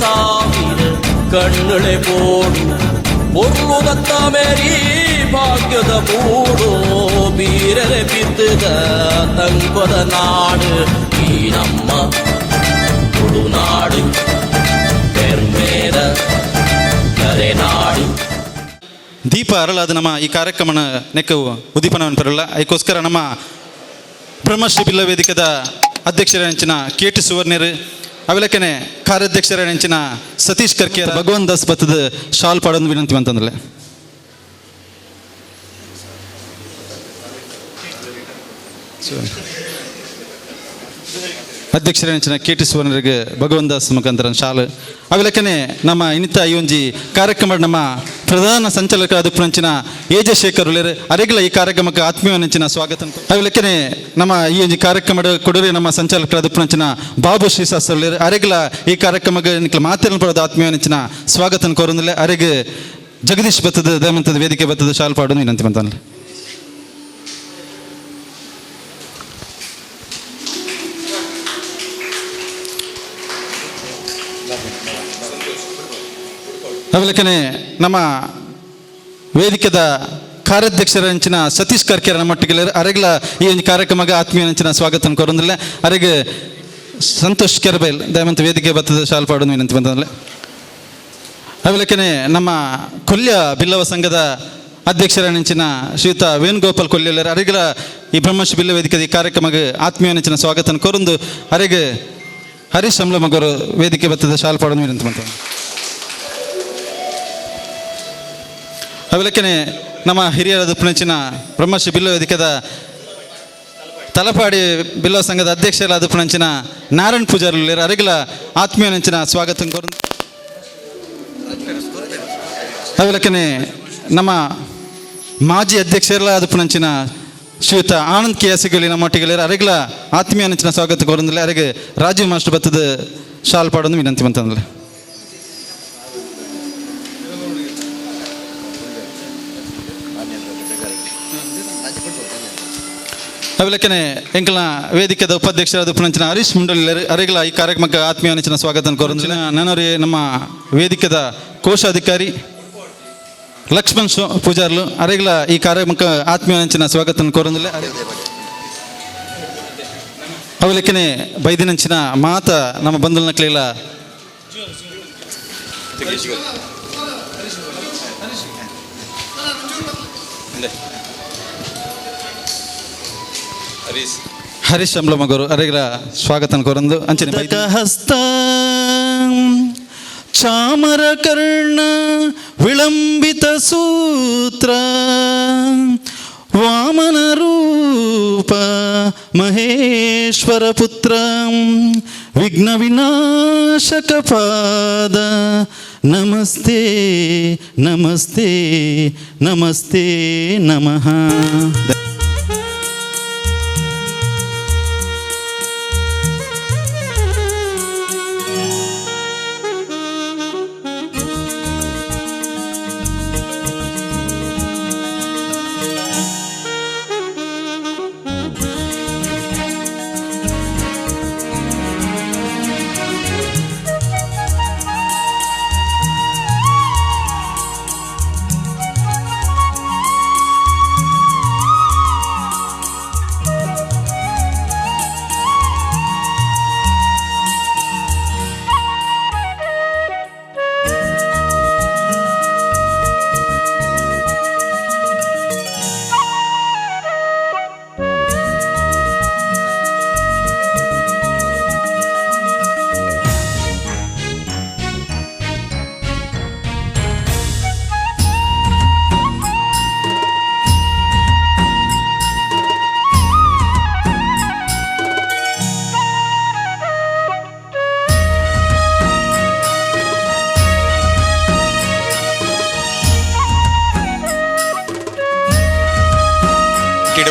ಸಾವಿರ ಕಣ್ಣುಳೆ ಬೋಡು ಪೊರ್ಲುದತ್ತ ಮೇರಿ ಭಾಗ್ಯದ ಬೂಡು ಬೀರರೆ ಬಿತ್ತದ ತಂಕೊದ ನಾಡು ಈ ನಮ್ಮ ತುಳುನಾಡು ಪೆರ್ಮೇದ ಕರೆನಾಡು. ದೀಪ ಅರಳಾದ ನಮ್ಮ ಈ ಕಾರ್ಯಕ್ರಮನ ನೆಕ್ಕ ಉದ್ದೀಪನವನ್ನು ಪೆರಲ್ಲ. ಅದಕ್ಕೋಸ್ಕರ ನಮ್ಮ ಬ್ರಹ್ಮಶ್ರೀ ಬಿಲ್ಲ ವೇದಿಕೆದ ಅಧ್ಯಕ್ಷರ ಕೆ ಟಿ ಸುವರ್ಣರು, ಅವಿಲಕ್ಕನೆ ಕಾರ್ಯಾಧ್ಯಕ್ಷರ ನೆಂಚಿನ ಸತೀಶ್ ಕರ್ಕೆ, ಭಗವಾನ್ ದಾಸ್ ಬತ್ತದ ಶಾಲ್ ಪಾಡೊಂದು ವಿನಂತಿ ಅಂತಂದ್ರೆ. ಅಧ್ಯಕ್ಷರ ನೆಂಚಿನ ಕೆ ಟಿ ಸುವರ್ಣರಿಗೆ ಭಗವಾನ್ ದಾಸ್ ಮುಖಾಂತರ ಶಾಲು. ಅವಿಲಕ್ಕನೆ ನಮ್ಮ ಇನ್ನಿತ ಈ ಒಂಜಿ ಕಾರ್ಯಕ್ರಮ ನಮ್ಮ ಪ್ರಧಾನ ಸಂಚಾಲಕ ಅದಪ್ಪನಂಚಿನ ಎ ಜೆ ಶೇಖರ್ ಉಲ್ಲೇರು. ಅರೆಗ್ಲ ಈ ಕಾರ್ಯಕ್ರಮಕ್ಕೆ ಆತ್ಮೀಯ ನೆಂಚಿನ ಸ್ವಾಗತ. ಅವಿಲಕ್ಕನೆ ನಮ್ಮ ಈ ಒಂಜಿ ಕಾರ್ಯಕ್ರಮದ ಕೊಡುಗೆ ನಮ್ಮ ಸಂಚಾಲಕ ಅದಪ್ಪನಂಚಿನ ಬಾಬು ಶ್ರೀಶಾಸ್ತ್ರ ಉಲ್ಲೇರು. ಅರೆಗ್ಲ ಈ ಕಾರ್ಯಕ್ರಮಕ್ಕೆ ನಿಕ್ಲ ಮಾತಿನ ಪಡೆದ ಆತ್ಮೀಯ ನೆಂಚಿನ ಸ್ವಾಗತ ಕೋರಂದಿಲ್ಲ. ಅರೆಗೆ ಜಗದೀಶ್ ಬತ್ತದ ದೇಮಂತದ ವೇದಿಕೆ ಬತ್ತದ ಶಾಲ್ ಪಾಡೋದು ವಿನಂತಿ ಮಂತಲ್ಲ. ಅವಲಕ್ಕನೆ ನಮ್ಮ ವೇದಿಕೆದ ಕಾರ್ಯಾಧ್ಯಕ್ಷರ ಅಂಚಿನ ಸತೀಶ್ ಕರ್ಕೆರ ನಮ್ಮೊಟ್ಟಿಗೆ. ಅರೆಗ್ಲ ಈ ಒಂದು ಕಾರ್ಯಕ್ರಮಕ್ಕೆ ಆತ್ಮೀಯ ಅಂಚಿನ ಸ್ವಾಗತ ಕೋರಂದಿಲ್ಲ. ಅರೆಗೆ ಸಂತೋಷ್ ಕೆರಬೈಲ್ ದಯಮಂತ ವೇದಿಕೆ ಬತ್ತದ ಶಾಲ್ ಪಾಡೋದು ವಿನಂತಿ ಬಂತಂದ್ರೆ. ಅವಲಕ್ಕನೆ ನಮ್ಮ ಕೊಲ್ಯ ಬಿಲ್ಲವ ಸಂಘದ ಅಧ್ಯಕ್ಷರ ನೆಂಚಿನ ಶ್ರೀಯುತ ವೇಣುಗೋಪಾಲ್ ಕೊಲ್ಯ ಅರೆಗ್ಲ ಈ ಬ್ರಹ್ಮಶ್ರೀ ಬಿಲ್ಲ ವೇದಿಕೆದ ಈ ಕಾರ್ಯಕ್ರಮಕ್ಕೆ ಆತ್ಮೀಯ ನೆಂಚಿನ ಸ್ವಾಗತ ಕೋರಂದು. ಅರೆಗೆ ಹರೀಶ್ ಅಮ್ಲಮಗರು ವೇದಿಕೆ ಬತ್ತದ ಶಾಲ್ ಪಾಡೋದು ವಿನಂತಿ ಬಂತ. ಅವಲಕ್ಕನೆ ನಮ್ಮ ಹಿರಿಯರಾದ ಪುಣಚಿನ ಬ್ರಹ್ಮಶ್ರೀ ಬಿಲ್ಲ ವೇದಿಕೆದ ತಲಪಾಡಿ ಬಿಲ್ಲವ ಸಂಘದ ಅಧ್ಯಕ್ಷರಾದ ಪುಣಂಚಿನ ನಾರಾಯಣ್ ಪೂಜಾರಿ ಅರೆಗ್ಲ ಆತ್ಮೀಯ ನೆಂಚಿನ ಸ್ವಾಗತ ಕೋರು. ಅವಲಕ್ಕನೆ ನಮ್ಮ ಮಾಜಿ ಅಧ್ಯಕ್ಷರಾದ ಪುಣಂಚಿನ ಶ್ರೀಯುತ ಆನಂದ್ ಕೆ ಎಸ್ ನಮ್ಮೊಟ್ಟಿಗೆ. ಅರೆಗ್ಲ ಆತ್ಮೀಯ ನೆಂಚಿನ ಸ್ವಾಗತ ಕೋರಂದಿಲ್ಲ. ಅರೆಗೆ ರಾಜೀವ್ ಮಾಸ್ಟರ್ ಬತ್ತದ ಶಾಲ್ ಪಾಡೋದು ವಿನಂತಿ ಮಂತಂದ್ರೆ. ಅವಲಕ್ಕನೆ ಎಂಕಲ್ನ ವೇದಿಕೆದ ಉಪಾಧ್ಯಕ್ಷರಾದ ಪುಣಂಚಿನ ಹರೀಶ್ ಮುಂಡಲಿ ಅರೆಗ್ಲ ಈ ಕಾರ್ಯಕ್ರಮಕ್ಕೆ ಆತ್ಮೀಯ ನೆಚ್ಚಿನ ಸ್ವಾಗತ ಕೋರಂದಿಲ್ಲ. ನನವರೇ ನಮ್ಮ ವೇದಿಕೆದ ಕೋಶಾಧಿಕಾರಿ ಲಕ್ಷ್ಮಣ್ ಪೂಜಾರ್ಲು ಅರೆಗ್ಲ ಈ ಕಾರ್ಯಕ್ರಮಕ್ಕೆ ಆತ್ಮೀಯ ನೆಚ್ಚಿನ ಸ್ವಾಗತ ಕೋರಂದಿಲ್ಲ. ಅವಲಕ್ಕನೆ ಬೈದಿನಂಚಿನ ಮಾತ ನಮ್ಮ ಬಂಧುಲ ಹರೀಶ್ ಅಂಬ್ಲಮಗರು ಅರೆಗ್ಲ ಸ್ವಾಗತ ಕೋರಂದು ಅಂಚಿನ ಹಸ್ತ ಚಾಮರಕರ್ಣ ವಿಳಂಬಿತ ಸೂತ್ರ ವಾಮನ ರೂಪ ಮಹೇಶ್ವರ ಪುತ್ರ ವಿಘ್ನ ವಿನಾಶಕ ಪಾದ ನಮಸ್ತೆ ನಮಸ್ತೆ ನಮಸ್ತೆ ನಮಃ.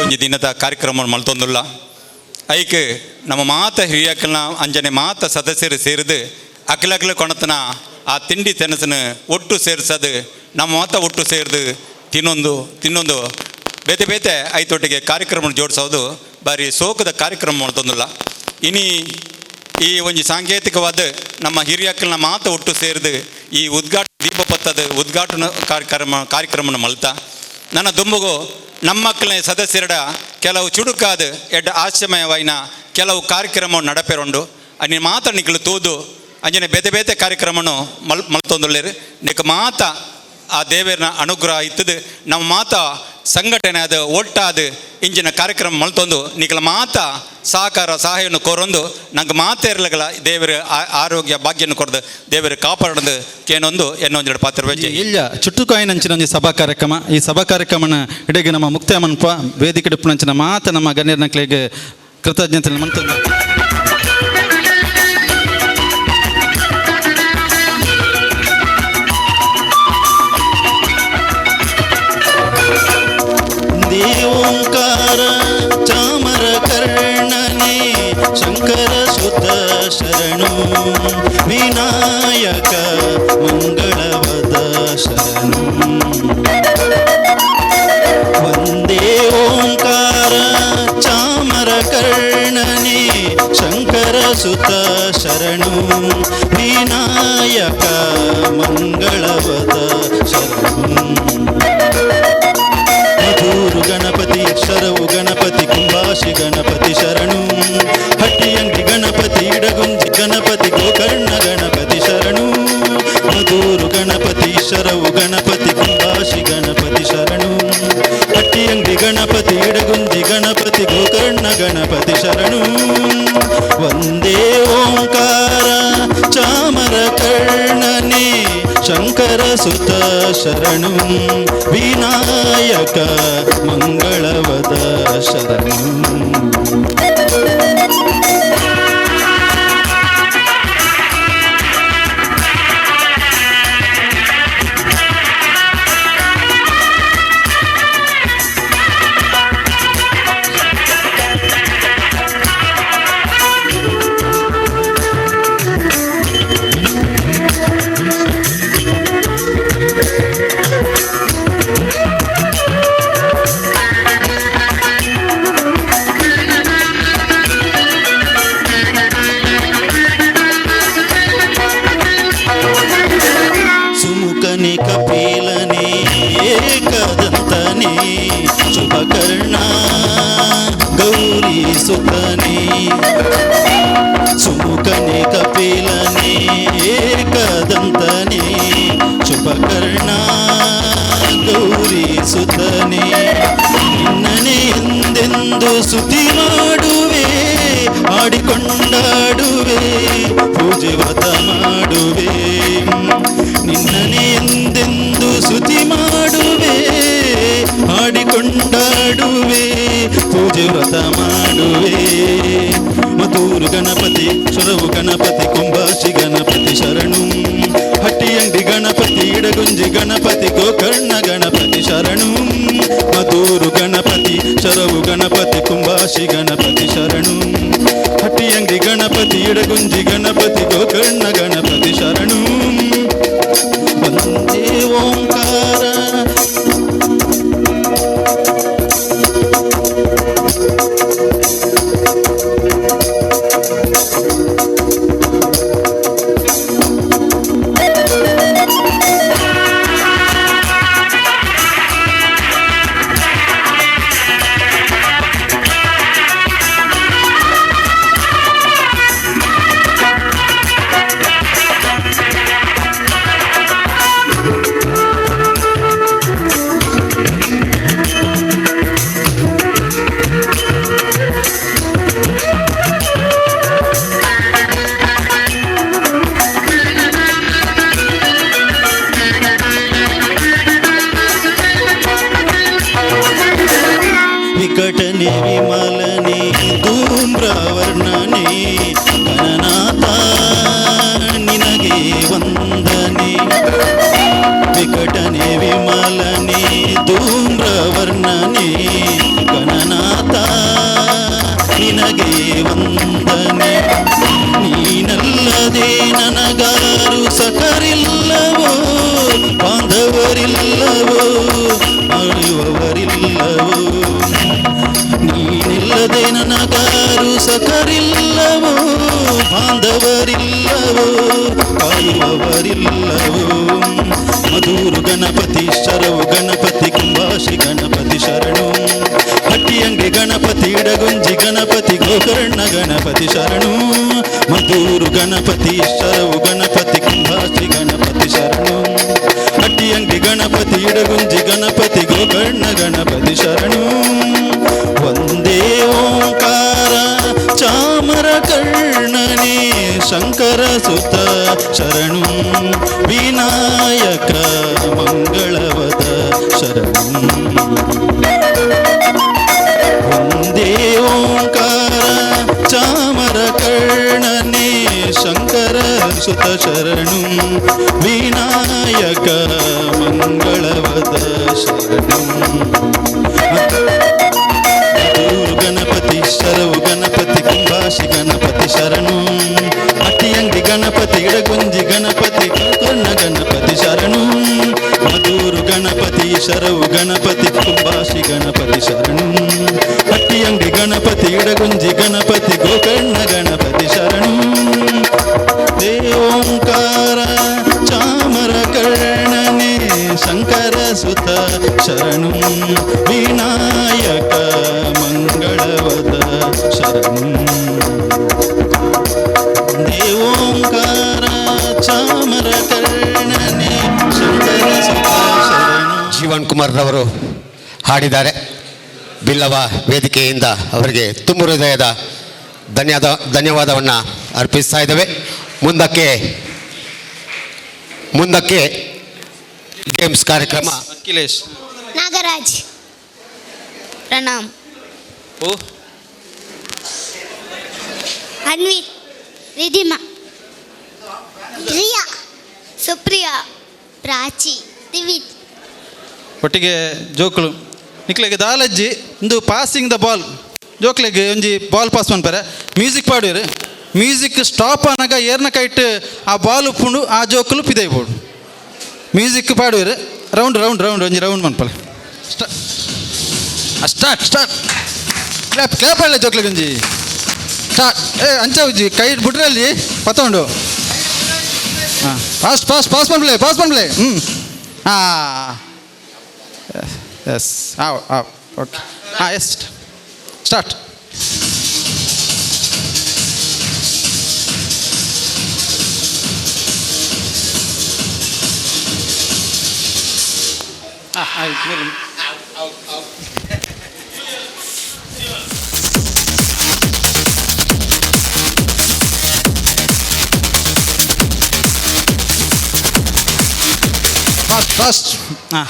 ಒಂಜಿ ದಿನದ ಕಾರ್ಯಕ್ರಮ ಮಲ್ತೊಂದುಲ್ಲ. ಐಕ್ ನಮ್ಮ ಮಾತ ಹಿರಿಯಕ್ಕಲ್ನ ಅಂಜನೆ ಮಾತ ಸದಸ್ಯರು ಸೇರಿದು ಅಖಿಲಖಿಲ ಕೊಣತನ ಆ ತಿಂಡಿ ತಿನಸನ ಒಟ್ಟು ಸೇರಿಸೋದು, ನಮ್ಮ ಮಾತ ಒಟ್ಟು ಸೇರಿದು ತಿನ್ನೊಂದು ತಿನ್ನೊಂದು ಬೇತೆ ಬೇತೆ ಐತೊಟ್ಟಿಗೆ ಕಾರ್ಯಕ್ರಮ ಜೋಡಿಸೋದು ಬಾರಿ ಸೋಕದ ಕಾರ್ಯಕ್ರಮ ಮಲ್ತೊಂದುಲ್ಲ. ಇನಿ ಈ ಒಂಜಿ ಸಾಂಕೇತಿಕವಾದ ನಮ್ಮ ಹಿರಿಯಕ್ಕಲ್ನ ಮಾತು ಒಟ್ಟು ಸೇರಿದು ಈ ಉದ್ಘಾಟ ದೀಪ ಪತ್ತದ ಉದ್ಘಾಟನಾ ಕಾರ್ಯಕ್ರಮನ ಮಲ್ತ. ನನ್ನ ದುಂಬುಗು ನಮ್ಮಕ್ಕಳನೇ ಸದಸ್ಯರ ಕೆಲವು ಚುಡುಕಾದ ಎಡ್ಡ ಆಶ್ರಮಯವಾಯಿನ ಕೆಲವು ಕಾರ್ಯಕ್ರಮ ನಡಪೆರೊಂಡು ಅನಿ ಮಾತ ನಿಕ್ಲು ತೂದು ಅಂಜನೆ ಬೇತೆ ಬೇತೆ ಕಾರ್ಯಕ್ರಮನು ಮಲ್ತೊಂದುಲ್ಲೇರು. ನಿಕ್ ಮಾತ ಆ ದೇವರನ ಅನುಗ್ರಹ ಇತ್ತದು ನಮ್ಮ ಮಾತ ಸಂಘಟನೆ ಅದು ಒಟ್ಟಾದ ಇಂಜಿನ ಕಾರ್ಯಕ್ರಮ ಮಲ್ತೊಂದು ನಿಕಲ ಮಾತ ಸಹಕಾರ ಸಹಾಯವನ್ನು ಕೋರೊಂದು ನಂಗೆ ಮಾತೇರ್ಲಗಳ ದೇವರ ಆರೋಗ್ಯ ಭಾಗ್ಯನ ಕೊರ್ದು ದೇವರು ಕಾಪಾಡೋದು ಕೇನೊಂದು ಎನ್ನೊಂದೆರಡು ಪಾತ್ರ ಇಲ್ಲ ಚುಟ್ಟುಕಾಯಿನಂಚಿನ ಒಂಜಿ ಸಭಾ ಕಾರ್ಯಕ್ರಮ. ಈ ಸಭಾ ಕಾರ್ಯಕ್ರಮನ ಇಡೀ ನಮ್ಮ ಮುಕ್ತಾಯ ಮನ್ಪ ವೇದಿಕೆ ಡಿಪ್ಪುನಂಚಿನ ಮಾತ ನಮ್ಮ ಗಣ್ಯರನಕ್ಲೆಗ್ ಕೃತಜ್ಞತೆ ಮಂತೊಂದು. ಓಂಕಾರ ಚಾಮರ ಕರ್ಣನೆ ಶಂಕರ ಸುತ ಶರಣು ವಿನಾಯಕ ಮಂಗಳವದ ಶರಣು. ವಂದೇ ಓಂಕಾರ ಚಾಮರ ಕರ್ಣನೆ ಶಂಕರ ಸುತ ಶರಣು ವಿನಾಯಕ ಮಂಗಳವದ ಶರಣು. ಮಧೂರು ಗಣಪತಿ ಶರವು ಗಣಪತಿ ಕುಂಭಾಶಿ ಗಣಪತಿ ಶರಣು. ಹಟ್ಟಿಯಂಗಿ ಗಣಪತಿ ಇಡಗುಂಜಿ ಗಣಪತಿ ಗೋಕರ್ಣ ಗಣಪತಿ ಶರಣು. ಮಧೂರು ಗಣಪತಿ ಶರವು ಗಣಪತಿ ಕುಂಭಾಶಿ ಗಣಪತಿ ಶರಣು. ಹಟ್ಟಿಯಂಗಿ ಗಣಪತಿ ಇಡಗುಂಜಿ ಗಣಪತಿ ಗೋಕರ್ಣ ಗಣಪತಿ ಶರಣು. ವಂದೇ ಓಂಕಾರ ಚಾಮರ ಕರ್ಣನೆ ಶಂಕರ ಸುತ ಶರಣು ವಿನಾಯಕ ಮಂಗಳವದ ಶರಣು. ಸುಮುಖನೆ ಕಪಿಲನೆ ಏಕದಂತನೆ ಶುಭಕರ್ಣ ಗೌರಿ ಸುತನೆ. ಸುಮುಖನೆ ಕಪಿಲನೆ ಏಕದಂತನೆ ಶುಭಕರ್ಣ ಗೌರಿ ಸುತನೆ. ನಿನ್ನನೆ ಎಂದೆಂದು ಸ್ತುತಿ ಮಾಡುವೆ ಆಡಿಕೊಂಡಾಡುವೆ ಪೂಜೆ ವ್ರತ ಮಾಡುವೆ. ನಿನ್ನನೆ ಎಂದೆಂದು ಸ್ತುತಿ ಮಾಡುವೆ ಆಡಿಕೊಂಡಾಡುವೆ ಪೂಜೆ ವ್ರತ ಮಾಡುವೆ. ಮಧೂರು ಗಣಪತಿ ಶರವು ಗಣಪತಿ ಕುಂಭಾಶಿ ಗಣಪತಿ ಶರಣು. ಹಟ್ಟಿಯಂಡಿ ಗಣಪತಿ ಇಡಗುಂಜಿ ಗಣಪತಿ ಗೋಕರ್ಣ ಗಣಪತಿ ಶರಣು. ಮಧೂರು ಗಣಪತಿ ಶರವು ಗಣಪತಿ ಕುಂಭಾಶಿ ಗಣಪತಿ ಶರಣು. ಹಟ್ಟಿಯಂಗಿ ಗಣಪತಿ ಇಡಗುಂಜಿ ಗಣಪತಿ ಗೋಕರ್ಣ ಗಣಪತಿ ಶರಣು. ವಂದೇ ಓಂಕಾರ. ವಿಕಟನೆ ವಿಮಲನೆ ಧೂಮ್ರವರ್ಣನೆ ಗಣನಾಥ ನಿನಗೆ ವಂದನೆ. ವಿಕಟನೆ ವಿಮಲನೆ ಧೂಮ್ರವರ್ಣನೆ ಗಣನಾಥ ನಿನಗೆ ವಂದನೆ. ನೀನಲ್ಲದೆ ನನಗಾರು ಸಖರಿಲ್ಲವೋ ಬಾಂಧವರಿಲ್ಲವೋ ಅಳುವವರಿಲ್ಲವೋ. ನೀನಿಲ್ಲದೆ ನನಗಾರು ಸಖರಿಲ್ಲವೋ ಬಾಂಧವರಿಲ್ಲವೋ. ಸಕರಿಲ್ಲವು. ಮಧೂರು ಗಣಪತಿ ಶರವು ಗಣಪತಿ ಕುಂಭಾಶಿ ಗಣಪತಿ ಶರಣು. ಹಟ್ಟಿಯಂಗಿ ಗಣಪತಿ ಇಡಗುಂಜಿ ಗಣಪತಿ ಗೋಕರ್ಣ ಗಣಪತಿ ಶರಣು. ಮಧೂರು ಗಣಪತಿ ಶರವು ಗಣಪತಿ ಕುಂಭಾಶಿ ಗಣಪತಿ ಶರಣು. ಹಟ್ಟಿಯಂಗಿ ಗಣಪತಿ ಇಡಗುಂಜಿ ಗಣಪತಿ ಗೋಕರ್ಣ ಗಣಪತಿ ಶರಣು. ಒಂದೇ ಓಂಕಾರ ಚಾಮರ ಕರ್ಣನೇ ಶಂಕರ ಸುತ ಶರಣು. ವಿನಾಯಕ ಮಂಗಳವದ ಶರಣು. ಒಂದೇ ಓಂಕಾರ ಚಾಮರ ಕರ್ಣನೇ ಶಂಕರ ಸುತ ಶರಣು. ವಿನಾಯಕ ಮಂಗಳವದ ಶರಣು. ಮಧೂರು ಗಣಪತಿ ಶರವು ಗಣಪತಿ ಕುಂಭಾಶಿ ಗಣಪತಿ ಶರಣು. ಅಟ್ಟಿಯಂಗಿ ಗಣಪತಿ ಇಡಗುಂಜಿ ಗಣಪತಿ ಗೋಕರ್ಣ ಗಣಪತಿ ಶರಣು. ಮಧೂರು ಗಣಪತಿ ಶರವು ಗಣಪತಿ ಕುಂಭಾಶಿ ಗಣಪತಿ ಶರಣು. ಅಟ್ಟಿಯಂಗಿ ಗಣಪತಿ ಇಡಗುಂಜಿ ಗಣಪತಿ ಗೋಕರ್ಣ ಗಣಪತಿ ಶರಣು. ದೇವೋಂಕಾರ ಚಾಮರ ಕರ್ಣನೇ ಶಂಕರ ಸುತ ಶರಣು. ವಿನಾಯಕ ಮಂಗಳವದ ಶರಣು. ದೇವೋಂಕಾರ ಚಾಮರ ಕರ್ಣನೇ ಶಂಕರ ಸುತ ಶರಣು. ಜೀವನ್ ಕುಮಾರ್ ರವರು ಹಾಡಿದ್ದಾರೆ. ಬಿಲ್ಲವ ವೇದಿಕೆಯಿಂದ ಅವರಿಗೆ ತುಂಬ ಹೃದಯದ ಧನ್ಯವಾದವನ್ನು ಅರ್ಪಿಸ್ತಾ ಇದ್ದೇವೆ. ಮುಂದಕ್ಕೆ ಮುಂದಕ್ಕೆ ಗೇಮ್ಸ್ ಕಾರ್ಯಕ್ರಮ. ಅಖಿಲೇಶ್, ನಾಗರಾಜ್, ಪ್ರಣಾಮ್, ಓ ಅನ್ವಿತ್, ರಿಧಿಮಾ, ಪ್ರಿಯಾ, ಸುಪ್ರಿಯಾ, ಪ್ರಾಚಿ, ದಿವಿತ್. ಒಟ್ಟಿಗೆ ಜೋಕುಲು ನಿಕ್ಲೆಗ್ ದಾಲಜ್ಜಿ ಇಂದು ಪಾಸಿಂಗ್ ದ ಬಾಲ್. ಜೋಕ್ಲೆಗ್ ಒಂಜಿ ಬಾಲ್ ಪಾಸ್ ಮನ್ಪರೆ ಮ್ಯೂಸಿಕ್ ಪಾಡುವೆರ್. ಮ್ಯೂಸಿಕ್ ಸ್ಟಾಪ್ ಆನಗ ಏರ್ನ ಕೈಟ್ ಆ ಬಾಲ್ ಉಪ್ಪುಂಡು, ಆ ಜೋಕುಲು ಪಿದೈಬೋಡು. ಮ್ಯೂಸಿಕ್ ಪಾಡುವೆರ್. ರೌಂಡ್ ರೌಂಡ್ ರೌಂಡ್ ಒಂಜಿ ರೌಂಡ್ ಮನ್ಪಲೆ. Start start. ಕ್ಲಾಪ್ ಕ್ಲಾಪ್ ಅಲ್ಲ ಜೋಕ್ಲೆಗ್ ಒಂಜಿ ಸ್ಟಾರ್ಟ್. ಏ ಅಂಚ ಉಜ್ಜಿ ಕೈ ಬಿಟ್ರಲ್ಲಿ ಪತ್ತೊಂಡು. ಹಾಂ, ಫಾಸ್ಟ್ ಫಾಸ್ಟ್ ಪಾಸ್ ಮನ್ಪಲೆ, ಪಾಸ್ ಮನ್ಪಲೆ. ಹ್ಞೂ, ಹಾಂ, ಎಸ್, ಹಾಂ ಹಾಂ, ಓಕೆ, ಹಾಂ, ಎಸ್, ಸ್ಟಾರ್ಟ್. ಹಾಂ, ಆಯ್ತು. Fast fast. ಹಾಂ,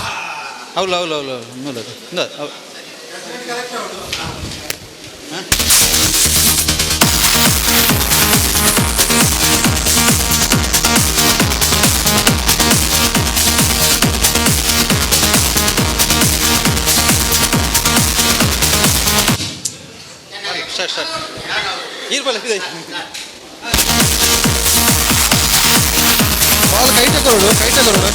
ಹೌದು ಹೌದು ಹೌದು ಹೌದು ಹೌದು. Start start. ಈರ್ಬಲ್ಲ ಇದೆ. ಬಾಲ್ ಕೈಟ ಕೊರಡು, ಕೈಟ ಕೊರಡು.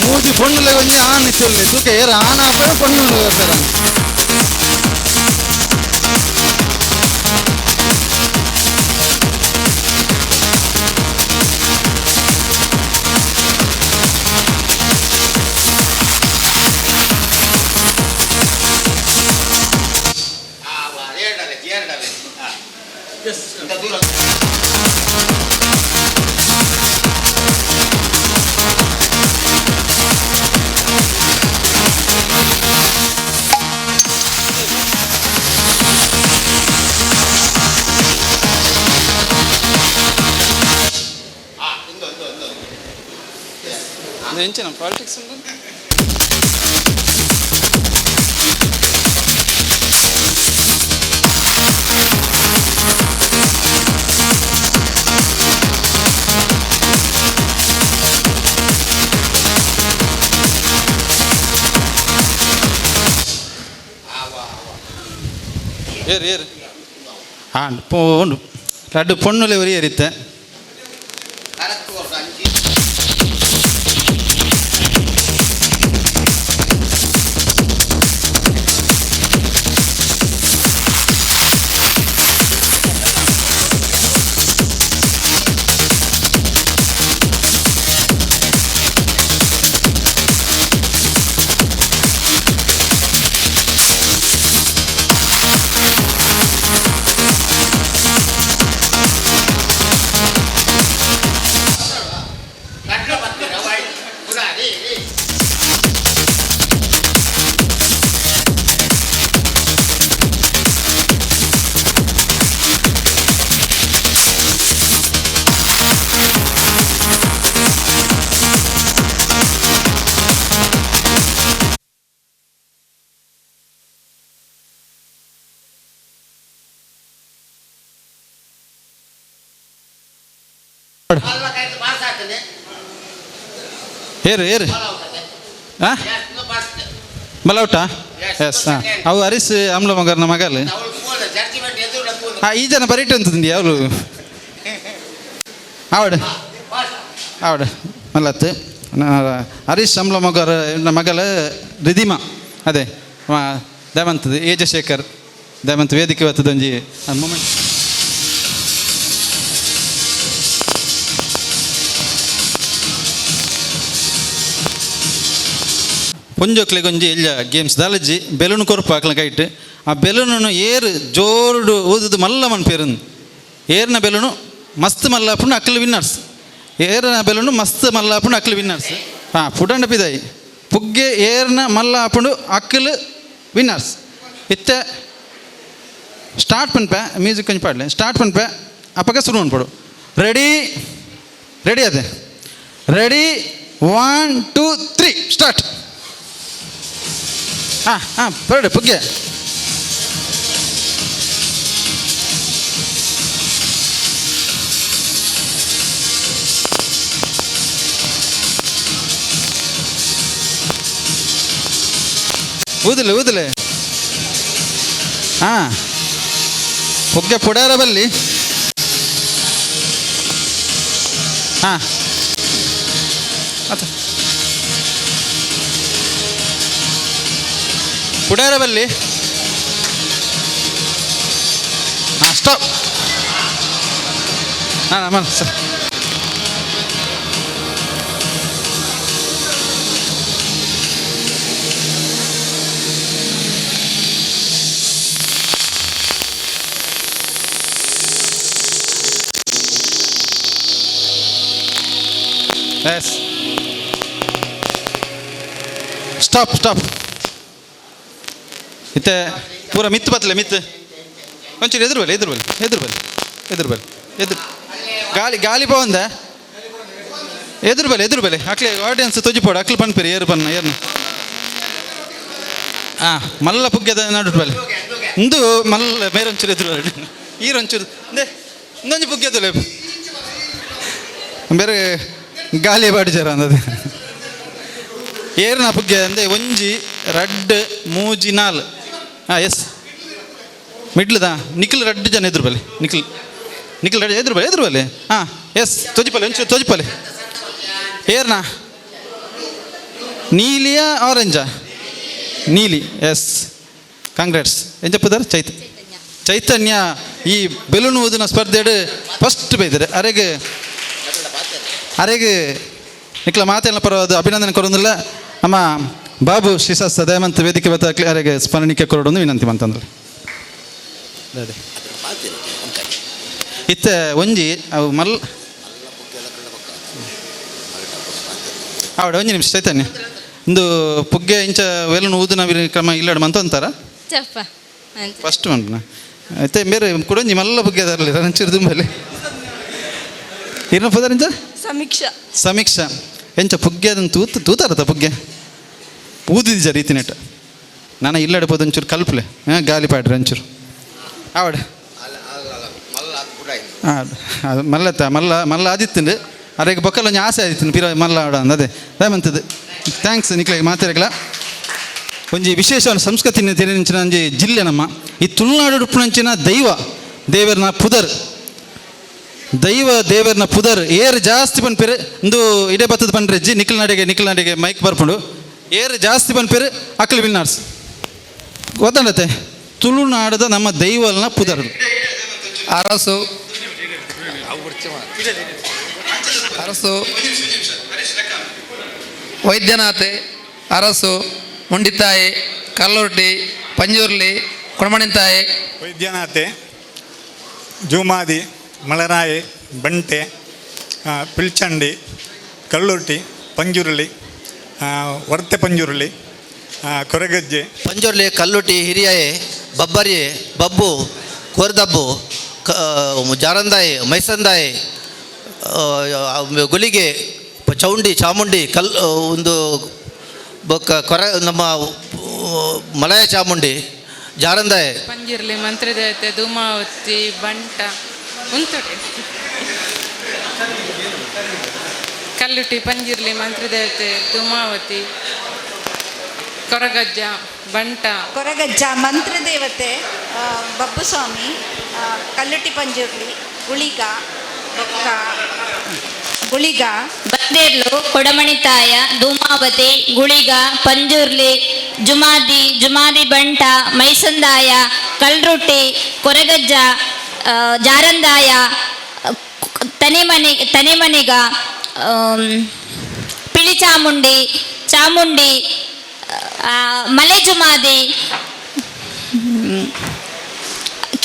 ಮೂಜಿ ಪೊಣ್ಣುಲೆ ಒಂಜಿ ಆನ್ ಇತ್ತುಲ್ಲೆ ತೂಕ ಏರ್ ಆನ್ ಆಪೇರ ಪೊಣ್ಣು ಸರ್. ಎಂಚಿನ ಪಾಲಿಟಿಕ್ಸ್ ಉಂಟು. ಏರು ಏರು ಹಾಂ ಪೋಂಡು ರಡ್ಡು ಪೊಣ್ಣುಲೆ ಒರಿ ಏರಿತ್ತೆ. ಏರು ಏರು ಹಾಂ ಮಲೌಟಾ? ಎಸ್ ಹಾಂ ಅವು ಹರೀಶ್ ಅಮ್ಲ ಮಗನ ಮಗಲ್. ಹಾಂ ಈ ಜನ ಬರೀಟು ಅಂತಂದು ಅವಳು ಆವಡ್ ಆವಡ್ ಮಲ್ಲತ್ತು ಹರೀಶ್ ಅಮ್ಲ ಮಗರ ಮಗಲ ರಿಧಿಮಾ ಅದೇ ದೇವಂತದ ಏಜಶೇಖರ್ ದೇವಂತ ವೇದಿಕೆ ಬರ್ತದೊಂಜಿ ಮೂಮೆಂಟ್. ಪೊಂಜೋಕ್ಲೆಗೊಂಜಿ ಎಲ್ಯ ಗೇಮ್ಸ್ ದಾಲಜ್ಜಿ ಬೆಲೂನ್ ಕೊರ್ಪು ಆಕ್ಲ ಕೈಟ್ ಆ ಬೆಲೂನನ್ನು ಏರು ಜೋರುಡು ಊದುದು ಮಲ್ಲ ಮನ್ಪೇರುಂದು. ಏರ್ನ ಬೆಲೂನು ಮಸ್ತ್ ಮಲ್ಲ ಪುಂಡು ಅಕ್ಲು ವಿನ್ನರ್ಸ್. ಏರ್ನ ಬೆಲೂನು ಮಸ್ತ್ ಮಲ್ಲ ಪುಂಡು ಅಕ್ಲು ವಿನ್ನರ್ಸ್. ಹಾಂ ಪುಡಂಡ ಪಿದಾಯಿ ಪುಗ್ಗೆ ಏರ್ನ ಮಲ್ಲ ಪುಂಡು ಅಕ್ಲು ವಿನ್ನರ್ಸ್. ಇತ್ತೆ ಸ್ಟಾರ್ಟ್ ಪನ್ಪೆ ಮ್ಯೂಸಿಕ್ ಕೊಂಚ ಪಾಡಲೆ ಸ್ಟಾರ್ಟ್ ಪನ್ಪೆ ಅಪ್ಪಗ ಶುರು ಅನ್ಪಡು. ರೆಡಿ ರೆಡಿ ಅದೇ ರೆಡಿ 1 2 3 ಸ್ಟಾರ್ಟ್. ಹಾಂ ಹಾಂ ಬರಡಿ ಪುಗ್ಗೆ. ಊದಲೆ ಊದಲೆ. ಹಾಂ ಪುಗ್ಗೆ ಪುಡಾರ ಬಲ್ಲಿ. ಹಾಂ ಆತ ಪುಡಾರ ಬಲ್ಲಿ. ಹಾಂ ಸ್ಟಾಪ್. ಹಾಂ ಅಮ್ಮ ಸರ್. S stop stop. ಇತ್ತೆ ಪೂರ ಮಿತ್ತು ಬತ್ತಲೆ ಮಿತ್ತು ಒಂಚೂರು ಎದುರು ಬಲ್ಲಿ ಎದುರು ಬಲ್ಲಿ ಎದುರು ಬಲ್ಲಿ ಎದುರು ಬಲ್ಲಿ ಎದುರು ಗಾಳಿ ಗಾಳಿ ಪೋಂದ ಎದುರು ಬಲ್ಲಿ ಎದುರು ಬಲ್ಲಿ ಅಕ್ಲೆ ಆಡಿಯನ್ಸ್ ತೊಜಿಪೋಡು ಅಕ್ಲು ಪನ್ಪಿರಿ ಏರು ಪನ್ನ ಏರ್ನ. ಹಾಂ ಮಲ್ಲ ಪುಗ್ಗೆದ ನಡು ಬಲ್ಲಿ ಇಂದು ಮಲ್ಲ ಮೇರೊಂಚೂರು ಎದುರು ಬಲ್ಲಿ ಈರೊಂಚೂರು ಇಂದೆ ಇಂದೊಂಜಿ ಪುಗ್ಗೆದಲೆ ಬೇರೆ ಗಾಳಿ ಬಾಡಿಜಾರ ಅಂದದು. ಏರ್ನ ಪುಗ್ಗೆ ಅಂದೆ ಒಂಜಿ ರಡ್ಡ್ ಮೂಜಿ ನಾಲ್. ಹಾಂ ಎಸ್ ಮಿಡ್ಲ್ದಾ ನಿಖಿಲ್ ರಡ್ಡ್ ಜನ ಎದುರು ಬಲ್ಲಿ ನಿಖಿಲ್ ನಿಖಿಲ್ ರಡ್ಡ್ ಎದುರು ಬಲ್ಲಿ ಎದುರು ಬಲ್ಲಿ. ಹಾಂ ಎಸ್ ತೊಜಿಪಲ್ಲೆ ಒಂಚೂರು ತೊಜಿಪಲ್ಲೆ. ಏರ್ನಾ ನೀಲಿಯಾ ಆರೆಂಜಾ? ನೀಲಿ. ಎಸ್ ಕಾಂಗ್ರೆಟ್ಸ್. ಎಂಚಪ್ಪದಾರ ಚೈತನ್ಯ ಈ ಬೆಲೂನ್ ಊದಿನ ಸ್ಪರ್ಧೆಡು ಫಸ್ಟ್ ಬೈದರೆ ಅರೆಗೆ ಅರೆಗೆ ನಿಕ್ಲ ಮಾತೆಲ್ಲ ಪರವಾದ ಅಭಿನಂದನೆ ಕೊಡೋದಿಲ್ಲ. ನಮ್ಮ ಬಾಬು ಶ್ರೀಶಾಸ್ತ ದಯಮಂತ ವೇದಿಕೆ ಬತ್ತ ಅರೆಗೆ ಸ್ಮರಣಿಕೆ ಕೊಡೋದು ವಿನಂತಿ ಮಂತಂದ್ರೆ. ಇತ್ತೆ ಒಂಜಿ ಅವು ಮಲ್ ಆವಡ ಒಂಜಿ ನಿಮಿಷ ಚೈತನ್ಯ ಇಂದು ಪುಗ್ಗೆ ಇಂಚ ವೆಲುನು ಊದಿನ ಕ್ರಮ ಇಲ್ಲಡ ಮಂತ ಅಂತಾರ ಚಪ್ಪ ಫಸ್ಟ್ ಮನ್ಪುನ ಐತೆ ಬೇರೆ ಕುಡೊಂಜಿ ಮಲ್ಲ ಪುಗ್ಗೆ ಅದರಲ್ಲಿ ರಂಚೂರು ದುಂಬಲ್ಲಿ ಇರ್ನ ಪುದರ್ ಇಂಚ ಸಮೀಕ್ಷಾ. ಸಮೀಕ್ಷಾ ಎಂಚ ಪುಗ್ಗೆ ಅದನ್ನು ತೂತು ತೂತಾರತ ಪುಗ್ಗೆ ಊದಿದ್ದ ರೀತಿ ನೆಟ್ ನಾನು ಇಲ್ಲಡೆ ಪೋದು ಒಂಚೂರು ಕಲ್ಪಲೆ. ಹಾಂ ಗಾಲಿ ಪಾಡ್ರಿ ಒಂಚೂರು ಆವಡ. ಹಾಂ ಅದು ಮಲ್ಲತ್ತ ಮಲ್ಲ ಮಲ್ಲ ಆದಿತ್ತಂಡು ಅರೆಗೆ ಬೊಕ್ಕಲ್ ಒಂಜಿ ಆಸೆ ಆದಿತ್ತು ಪಿರ ಮಲ್ಲ ಆಡ ಅದೇ. ದಾಮಂತದ್ದು thanks ನಿಕ್ಲೆ ಮಾತಾಡಕ್ಲ. ಒಂಜಿ ವಿಶೇಷ ಸಂಸ್ಕೃತಿನ ತೆರಿನಂಚಿನ ಒಂಜಿ ಜಿಲ್ಲೆ ನಮ್ಮ ಈ ತುಳುನಾಡು ಉಪ್ಪುನಂಚಿನ ದೈವ ದೇವರನ ಪುದರ್ ದೈವ ದೇವರನ ಪುದರ್ ಏರ್ ಜಾಸ್ತಿ ಪನ್ಪೇರು ಇಂದು ಇಡೇ ಬತ್ತದ ಪನ್ರೆಜ್ಜಿ ನಿಖಿಲ್ನಾಡಿಗೆ ನಿಖಿಲ್ನಾಡಿಗೆ ಮೈಕ್ ಬರ್ಪುಂಡು ಏರ್ ಜಾಸ್ತಿ ಪನ್ಪೇರು ಅಕ್ಲು ವಿಲ್ನಾಡ್ಸ್ ಗೊತ್ತಂಡತೆ ತುಳುನಾಡದ ನಮ್ಮ ದೈವಲ್ನ ಪುದರ್ ಅರಸು ಅರಸು ವೈದ್ಯನಾಥೆ ಅರಸು ಮುಂಡಿತಾಯಿ ಕಲ್ಲುರ್ಟಿ ಪಂಜುರ್ಲಿ ಕೊಡಮಣಿತಾಯಿ ವೈದ್ಯನಾಥೆ ಜೂಮಾದಿ ಮಲರಾಯಿ ಬಂಟೆ ಪಿಲ್ಚಂಡಿ ಕಲ್ಲುರ್ಟಿ ಪಂಜುರ್ಲಿ ವರ್ತೆ ಪಂಜುರ್ಲಿ ಕೊರಗಜ್ಜೆ ಪಂಜುರ್ಲಿ ಕಲ್ಲುಟಿ ಹಿರಿಯಾಯಿ ಬಬ್ಬರಿ ಬಬ್ಬು ಕೋರ್ದಬ್ಬು ಜಾರಂದಾಯಿ ಮೈಸಂದಾಯಿ ಗುಲಿಗೆ ಚೌಂಡಿ ಚಾಮುಂಡಿ ಕಲ್ ಒಂದು ಬೊಕ್ಕ ಕೊರ ನಮ್ಮ ಮಲಯ ಚಾಮುಂಡಿ ಜಾರಂದಾಯಿ ಪಂಜಿರ್ಲಿ ಮಂತ್ರದೇವತೆ ಧೂಮಾವತಿ ಬಂಟ ಉಂತುಡೆ ಕಲ್ಲುಟಿ ಪಂಜಿರ್ಲಿ ಮಂತ್ರದೇವತೆ ಧೂಮಾವತಿ ಕೊರಗಜ್ಜ ಬಂಟ ಕೊರಗಜ್ಜ ಮಂತ್ರದೇವತೆ ಬಬ್ಬುಸ್ವಾಮಿ ಕಲ್ಲುಟಿ ಪಂಜುರ್ಲಿ ಗುಳಿಗ ಬೊಕ್ಕ ಗುಳಿಗ ಬಂದೇರ್ಲು ಕೊಡಮಣಿತಾಯ ಧೂಮಾವತಿ ಗುಳಿಗ ಪಂಜುರ್ಲಿ ಜುಮಾದಿ ಜುಮಾದಿ ಬಂಟ ಮೈಸಂದಾಯ ಕಲ್ರುಟ್ಟಿ ಕೊರಗಜ್ಜ ಜಾರಂದಾಯ ತನೆಮನೆ ತನೆಮನೆಗ ಪಿಳಿ ಚಾಮುಂಡಿ ಚಾಮುಂಡಿ ಮಲೆ ಜುಮಾದಿ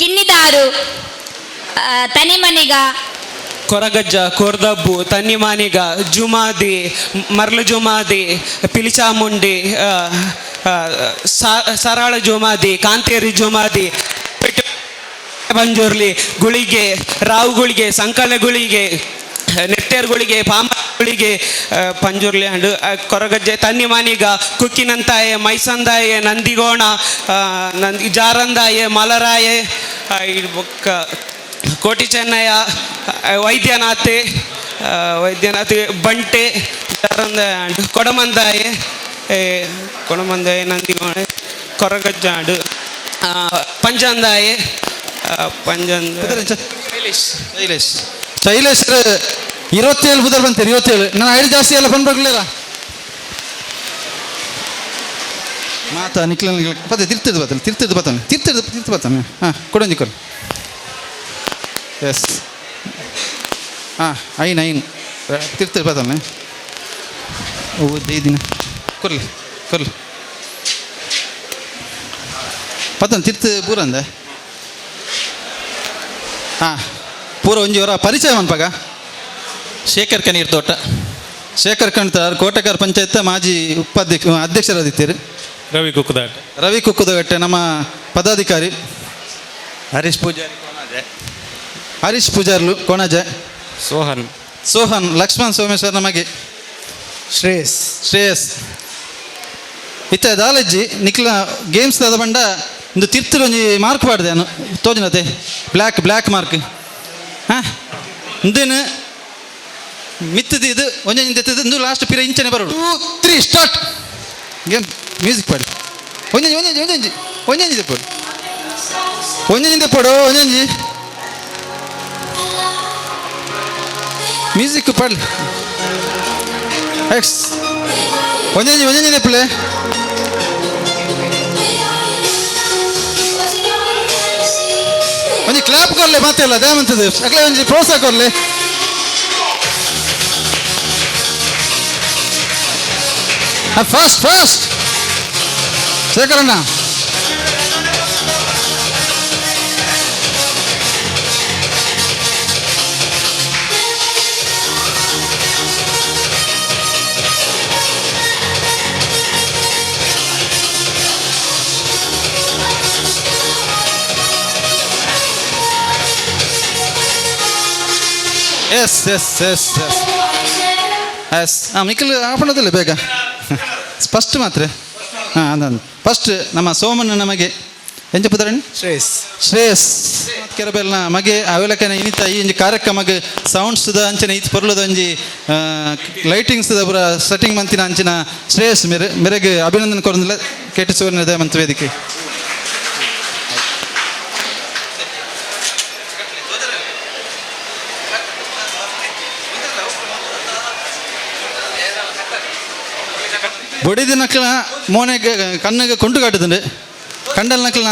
ಕಿನ್ನಿದಾರು ತನಿಮನಿಗ ಕೊರಗಜ್ಜ ಕೋರ್ದಬ್ಬು ತನ್ನಿಮಾನಿಗ ಜುಮಾದಿ ಮರ್ಲು ಜುಮಾದಿ ಪಿಲಿಚಾಮುಂಡಿ ಸರಾಳ ಜುಮಾದಿ ಕಾಂತೇರಿ ಜುಮಾದಿ ಪಂಜುರ್ಲಿ ಗುಳಿಗೆ ರಾವು ಗುಳಿಗೆ ಸಂಕಲ ಗುಳಿಗೆ ನೆತ್ತೇರ್ ಗುಳಿಗೆ ಪಾಮ ಗುಳಿಗೆ ಪಂಜುರ್ಲಿ ಅಂಡ್ ಕೊರಗಜ್ಜೆ ತನ್ನಿಮಾನಿಗ ಕುಕ್ಕಿನಂತಾಯೆ ಮೈಸಂದಾಯೆ ನಂದಿಗೋಣ ನಂದಿ ಜಾರಂದಾಯೆ ಮಲರಾಯೆ ಬೊಕ್ಕ ಕೋಟಿ ಚೆನ್ನಯ್ಯ ವೈದ್ಯನಾಥೆ ವೈದ್ಯನಾಥ್ ಬಂಟೆ ಜಾರಂದಾಯ ಅಂಡ್ ಕೊಡಮಂದಾಯೆ ಕೊಡಮಂದಾಯೆ ನಂದಿಗೋಣ ಕೊರಗಜ್ಜಾಡು ಪಂಜಂದಾಯೆ ಪಂಜಂದ ಶೈಲೇಶ್ ಶೈಲೇಶ್ ಶೈಲೇಶ್ 27 ಬುದರ್ ಬಂತೀರಿ 27 ನಾನು ಐದು ಜಾಸ್ತಿ ಎಲ್ಲ ಬಂದ್ಬರ್ಲಿಲ್ಲ ಮಾತಾ ನಿಕ್ಲ ಪತ್ತೆ ತಿರ್ತಿದ್ದು ಬತ್ತಲ್ಲ ತಿರ್ತಿದ್ದು ಬತ್ತಾನೆ ತಿರ್ತಿದ್ದು ತಿರ್ತು ಬತ್ತಾನೆ ಹಾಂ ಕೊಡೊಂಜಿ ಕೊಡು ಎಸ್ ಹಾಂ ಐನ್ ಐನ್ ತಿರ್ತಿದ್ದು ಬತ್ತಾನೆ ಓ ದಿನ ಕೊರ್ಲಿ ಕೊರ್ಲಿ ಪತ್ತನ್ ತಿರ್ತು ಪೂರಂದೆ ಹಾಂ ಪೂರ ಒಂಜಿ ಅವರ ಪರಿಚಯ ಮನ್ಪಾಗ ಶೇಖರ್ ಕನೀರ್ ತೋಟ ಶೇಖರ್ ಕಣ್ತಾರ್ ಕೋಟೆಕಾರ್ ಪಂಚಾಯತ್ ಮಾಜಿ ಉಪಾಧ್ಯಕ್ಷ ಅಧ್ಯಕ್ಷರಾದಿತ್ತೀರಿ. ರವಿ ಕುಕ್ಕುದಾಟ್ ರವಿ ಕುಕ್ಕುದಗಟ್ಟೆ ನಮ್ಮ ಪದಾಧಿಕಾರಿ. ಹರೀಶ್ ಪೂಜಾರಿ ಕೋಣಾಜೆ. ಹರೀಶ್ ಪೂಜಾರ್ಲು ಕೋಣಾಜೆ. ಸೋಹನ್ ಸೋಹನ್ ಲಕ್ಷ್ಮಣ್ ಸೋಮೇಶ್ವರ್ ನಮಗೆ. ಶ್ರೇಯಸ್ ಶ್ರೇಯಸ್ ಇತ್ತ ದಾಲಜ್ಜಿ ನಿಕ್ಲ ಗೇಮ್ಸ್ ದಾದ ಬಂಡ ಒಂದು ತಿರ್ತುಲು ಒಂಜಿ ಮಾರ್ಕ್ ಪಾಡ್ದೆ ಅನು ತೋಜಿನತೆ black black mark ಹಾಂ ಇಂದೇನು ಮಿತ್ತದ ಇದು ಒಂಜೊಂಜಿ ತೆತ್ತದು ಇಂದು ಲಾಸ್ಟ್ ಪಿರ ಇಂಚನೆ ಬರೋಡು 2 3 start game music ಪಾಡಿ ಒಂಜೊಂಜಿ ಒಂಜೊಂಜಿ ಒಂಜೊಂಜಿ ಒಂಜೊಂಜಿ ತೆಪ್ಪಡು ಒಂಜೊಂಜಿ ತೆಪ್ಪಡು ಒಂಜೊಂಜಿ ಮ್ಯೂಸಿಕ್ ಪಾಡ್ಲಿ ಎಕ್ಸ್ ಒಂಜೊಂಜಿ ಒಂಜೊಂಜಿ ತೆಪ್ಪಲೆ ಒಂಜಿ ಕ್ಲಾಪ್ ಕೊರ್ಲೆ ಮತ್ತೆ ಅಲ್ಲ ದೇವಂತದ ಅಕ್ಲೆ ಒಂಜಿ ಪ್ರೋತ್ಸಾಹ ಕೊರ್ಲೆ ಫಾಸ್ಟ್ ಫಾಸ್ಟ್ ಶೇಖರಣ್ಣ S S S S S ಹಾಂ ಮಿಕ್ಕಲು ಆಪಣದಿಲ್ಲ ಬೇಗ ಫಸ್ಟ್ ಮಾತ್ರ ಹಾಂ ಅಂದ ಫಸ್ಟ್ ನಮ್ಮ ಸೋಮಣ್ಣ ನಮಗೆ ಎಂಚ ಪುದರಣಿ? ಶ್ರೇಯಸ್. ಶ್ರೇಯಸ್ ಕೆರಬೆಲ್ನ ಮಗೆ ಅವೆಲಕನ ಇನಿತ ಈ ಒಂಜಿ ಕಾರ್ಯಕ್ರಮಗ್ ಸೌಂಡ್ಸ್ದ ಅಂಚನೆ ಇತ್ ಪೊರ್ಲುದ ಒಂಜಿ ಲೈಟಿಂಗ್ಸ್ ಪೂರ ಸೆಟ್ಟಿಂಗ್ ಮಂತಿನ ಅಂಚಿನ ಶ್ರೇಯಸ್ ಮೇರೆ ಮೇರೆಗ್ ಅಭಿನಂದನೆ ಕೊರಂದಿಲ್ಲ ಕೆಟ್ಟ ಸುವರ್ಣ ಮಂತ್ ವೇದಿಕೆ. ಬೊಡಿದ ನಕ್ಲ ಮೋನೆಗೆ ಕಣ್ಣಿಗೆ ಕೊಂಟು ಕಾಟುದುಂಡು ಕಂಡಲ್ ನಕ್ಲನ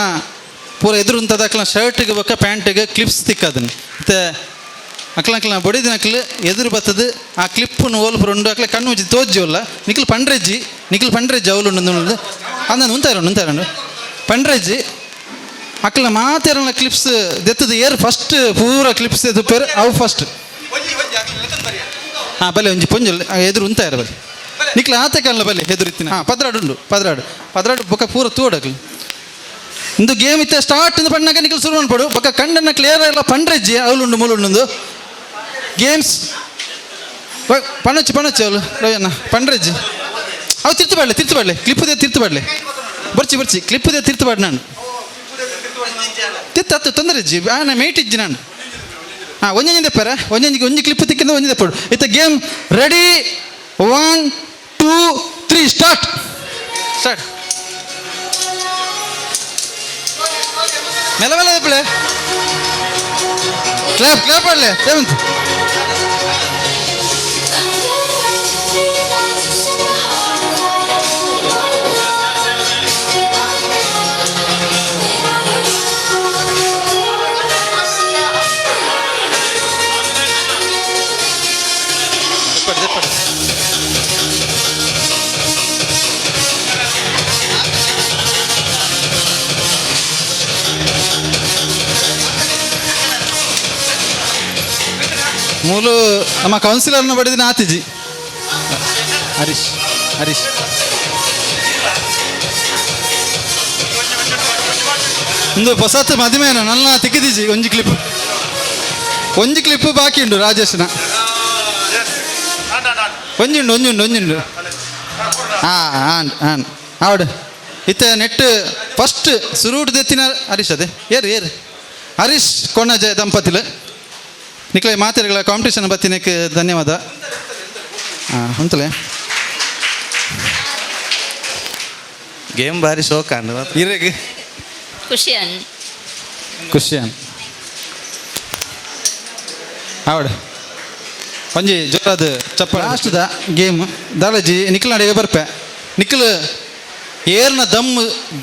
ಪೂರ ಎದುರುಂತದ ಅಕ್ಲ ಶರ್ಟ್ಗೆ ಬೊಕ್ಕ ಪ್ಯಾಂಟ್ಗೆ ಕ್ಲಿಪ್ಸ್ ತಿಕ್ಕದನ್ ಮತ್ತೆ ಅಕ್ಲ ಅಕ್ಲ ಬೊಡಿದ ನಕ್ಲು ಎದುರು ಬತ್ತದು ಆ ಕ್ಲಿಪ್ಪನ್ನು ಓಲ್ ಪೂರ ಉಂಡು ಅಕ್ಲ ಕಣ್ಣು ಮುಚ್ಚಿ ತೋಜ್ಜಿ ಒಲ್ಲ ನಿಕ್ಲು ಪಂಡ್ರೆಜ್ಜಿ ನಿಕ್ಲು ಪಂಡ್ರೆಜ್ಜಿ ಅವಲು ಉಂಡು ಅಂದ ಉಂತಾರ ಉಂತಾರ ಪಂಡ್ರೆಜ್ಜಿ ಅಕ್ಲ ಮಾತೆರನ ಕ್ಲಿಪ್ಸ್ ದೆತ್ತದ ಏರ್ ಫಸ್ಟ್ ಪೂರ ಕ್ಲಿಪ್ಸ್ ಎದ್ದು ಪೇರು ಅವು ಫಸ್ಟ್. ಹಾಂ ಬಲೆ ಒಂಜಿ ಪೊಂಜೊಲ್ ಎದುರು ಉಂತಾರ ಬಲೆ ನಿಕ್ಲ ಆತೆ ಕಲ್ಲ ಬಲೆ ಎದುರಿತ್ತಿನ. ಹಾಂ ಪದ್ರಾಡು ಉಂಡು ಪದ್ರಾಡು ಪದ್ರಾಡು ಬೊಕ್ಕ ಪೂರ ತೋಡಕ್ಲು ಇಂದು ಗೇಮ್ ಇತ್ತೆ ಸ್ಟಾರ್ಟ್ ಇಂದು ಪಣ್ಣಾಗ ನಿಕ್ಲು ಶುರು ಅನ್ಪಡು ಬೊಕ್ಕ ಕಂಡನ್ನ ಕ್ಲಿಯರ್ ಎಲ್ಲ ಪಂಡ್ರೆಜ್ಜಿ ಅವಲುಂಡು ಮೂಲುಂಡು ಗೇಮ್ಸ್ ಪಣಚ್ಚಿ ಪಣಚ್ಚಿ ಅವಳು ರವಿಯಣ್ಣ ಪಂಡ್ರೆಜ್ಜಿ ಅವು ತಿರ್ತು ಬಾಡ್ಲೆ ತಿರ್ತು ಬಾಡ್ಲೆ ಕ್ಲಿಪ್ಪುದೇ ತಿರ್ತು ಬಾಡ್ಲೆ ಬರ್ಚಿ ಬರ್ಚಿ ಕ್ಲಿಪ್ಪುದೇ ತಿರ್ತು ಬಾಡ್ ನಾನು ತಿತ್ತು ಹತ್ತು ತೊಂದರೆ ಇಜ್ಜಿ ಆನ ಮೇಟ್ ಇಜ್ಜಿ ನಾನು. ಹಾಂ ಒಂಜೊಂಜಿ ದೆಪ್ಪರ ಒಂಜೊಂಜಿ ಒಂಜಿ ಕ್ಲಿಪ್ ತಿಕ್ಕಿಂದ ಒಂಜಿ ದೆಪ್ಪಡು ಇತ್ತ ಗೇಮ್ ರೆಡಿ 1 2 3 ಸ್ಟಾರ್ಟ್ ಸ್ಟಾರ್ಟ್. ಮೆಲ್ಲ ಮೆಲ್ಲ ದೆಪ್ಪಳೆ ಕ್ಲಾಪ್ ಕ್ಲಾಪ್ ಆಡಲೆ ಸೇವಂತ್. ಮೂಲು ನಮ್ಮ ಕೌನ್ಸಿಲರ್ನ ಬಡಿದಿನ ಆತಿಜಿ ಹರೀಶ್ ಹರೀಶ್ ಇಂದು ಹೊಸತ್ ಮದಿಮೇನ ನನ್ನ ತಿಕ್ಕಿದಿಜಿ ಒಂಜಿ ಕ್ಲಿಪ್ ಒಂಜಿ ಕ್ಲಿಪ್ ಬಾಕಿ ಉಂಡು ರಾಜೇಶ್ನ ಒಂಜುಂಡು ಒಂಜುಂಡು ಒಂಜುಂಡು. ಹಾಂ ಆನ್ ಆನ್ ಆವಡು ಇತ್ತೆ ನೆಟ್ ಫಸ್ಟ್ ಸುರೂಟ್ ದೆತ್ತಿನ ಹರೀಶ್ ಅದೇ ಏರು ಏರು ಹರೀಶ್ ಕೊಣಜೆ ದಂಪತಿಲು ನಿಕ್ಲೆ ಮಾತೆಗಳ ಕಾಂಪಿಟೇಷನ್ ಬತ್ತಿನಕ್ಕೆ ಧನ್ಯವಾದ. ಹಾಂ ಉಂತಲೆ ಗೇಮ್ ಭಾರಿ ಶೋಕ ಅಂದು ಇರೆಗ್ ಖುಷಿ ಅನ್ ಖುಷಿ ಅನ್ ಆವಡು ಒಂಜಿ ಜೋರಾದ ಚಪ್ಪ ಲಾಸ್ಟ್ದ ಗೇಮ್ ದಾಲಜಿ ನಿಖಲ್ ನಡಿಗೆ ಬರ್ಪೆ ನಿಖಲ್ ಏರ್ನ ದಮ್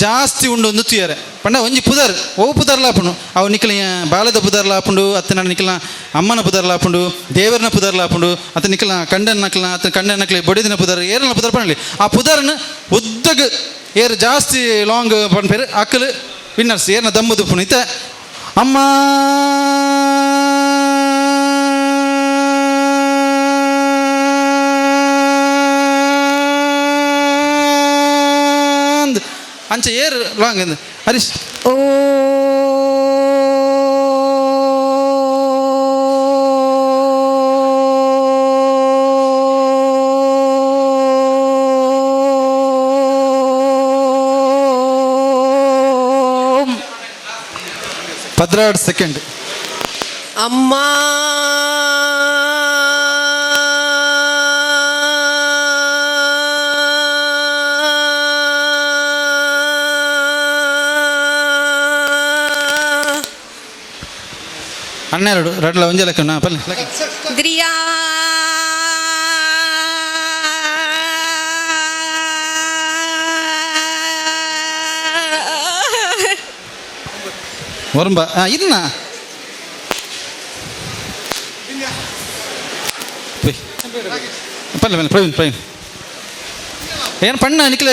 ಜಾಸ್ತಿ ಉಂಡು ಒಂದು ತುಯರೆ ಪಂಡ ಒಂಜಿ ಪುದರ್ ಓ ಪುದರ್ ಲಾಪುಂಡು ಅವು ನಿಖಲ್ ಬಾಲದ ಪುದರ್ ಲಾಪುಂಡು ಅತ್ತ ನಿಖಲ್ನ ಅಮ್ಮನ ಪುದರ್ ಲಾಪುಂಡು ದೇವರನ ಪುದರ್ ಲಾಪುಂಡು ಅತ್ತ ನಿಖಲ್ನ ಕಂಡನ ನಕ್ಲ ಅತ್ತ ಕಂಡನ ನಕ್ಲಿ ಬೊಡಿದಿನ ಪುದರ್ ಏರ್ನ ಪುದರ್ ಪಂಡಲಿ ಆ ಪುದರ್ನ ಉದ್ದಗ್ ಏರ್ ಜಾಸ್ತಿ ಲಾಂಗ್ ಪನ್ಪೇರು ಅಕ್ಕಲು ವಿನ್ನರ್ಸ್ ಏರ್ನ ದಮ್ಮು ದುಪ್ಪುಂಡು ಇತ್ತ ಅಮ್ಮ ಅಂಚೆ ಏರ್ ಲಾಂಗ್ ಹರೀಶ್ ಓ 12 ಸೆಕೆಂಡ್. ಅಮ್ಮ ಹನ್ನೆರಡು ರಡ್ಲ ಒಂಜೆ ಲೆಕ್ಕ ಪಲ್ಲೆ ಗ್ರಿಯಾ ಒರಂಬ ಇಲ್ಲ ಪಲ್ಲೆ ಪಲ್ಲೆ ಪ್ರವೀಣ್ ಪ್ರವೀಣ್ ಏನು ಪಣ್ಣ ನಿಖಲ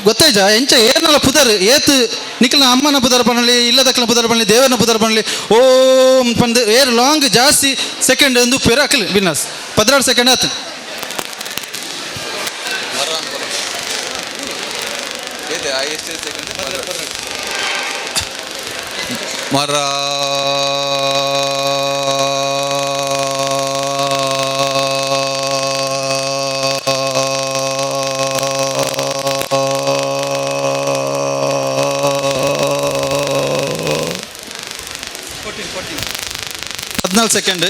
ಗೊತ್ತಾಯ್ಜ ಎಂಚ ಏರ್ನಲ್ಲ ಪುದರ್ ಏತ್ ನಿಖಲ್ನ ಅಮ್ಮನ ಪುದರ್ ಪಣ್ಣಲಿ ಇಲ್ಲದಕ್ಕನ ಪುದರ್ ಪಣ್ಣಲಿ ದೇವರನ ಪುದರ್ ಪಣ್ಣಲಿ ಓಂ ಪಂದು ಏರ್ ಲಾಂಗ್ ಜಾಸ್ತಿ ಸೆಕೆಂಡ್ ಒಂದು ಪೆರ ಅಕ್ಲಿ ಬಿನ್ನಸ್ 16 ಸೆಕೆಂಡ್ ಆತು. ಮರ 14 ಸೆಕೆಂಡ್.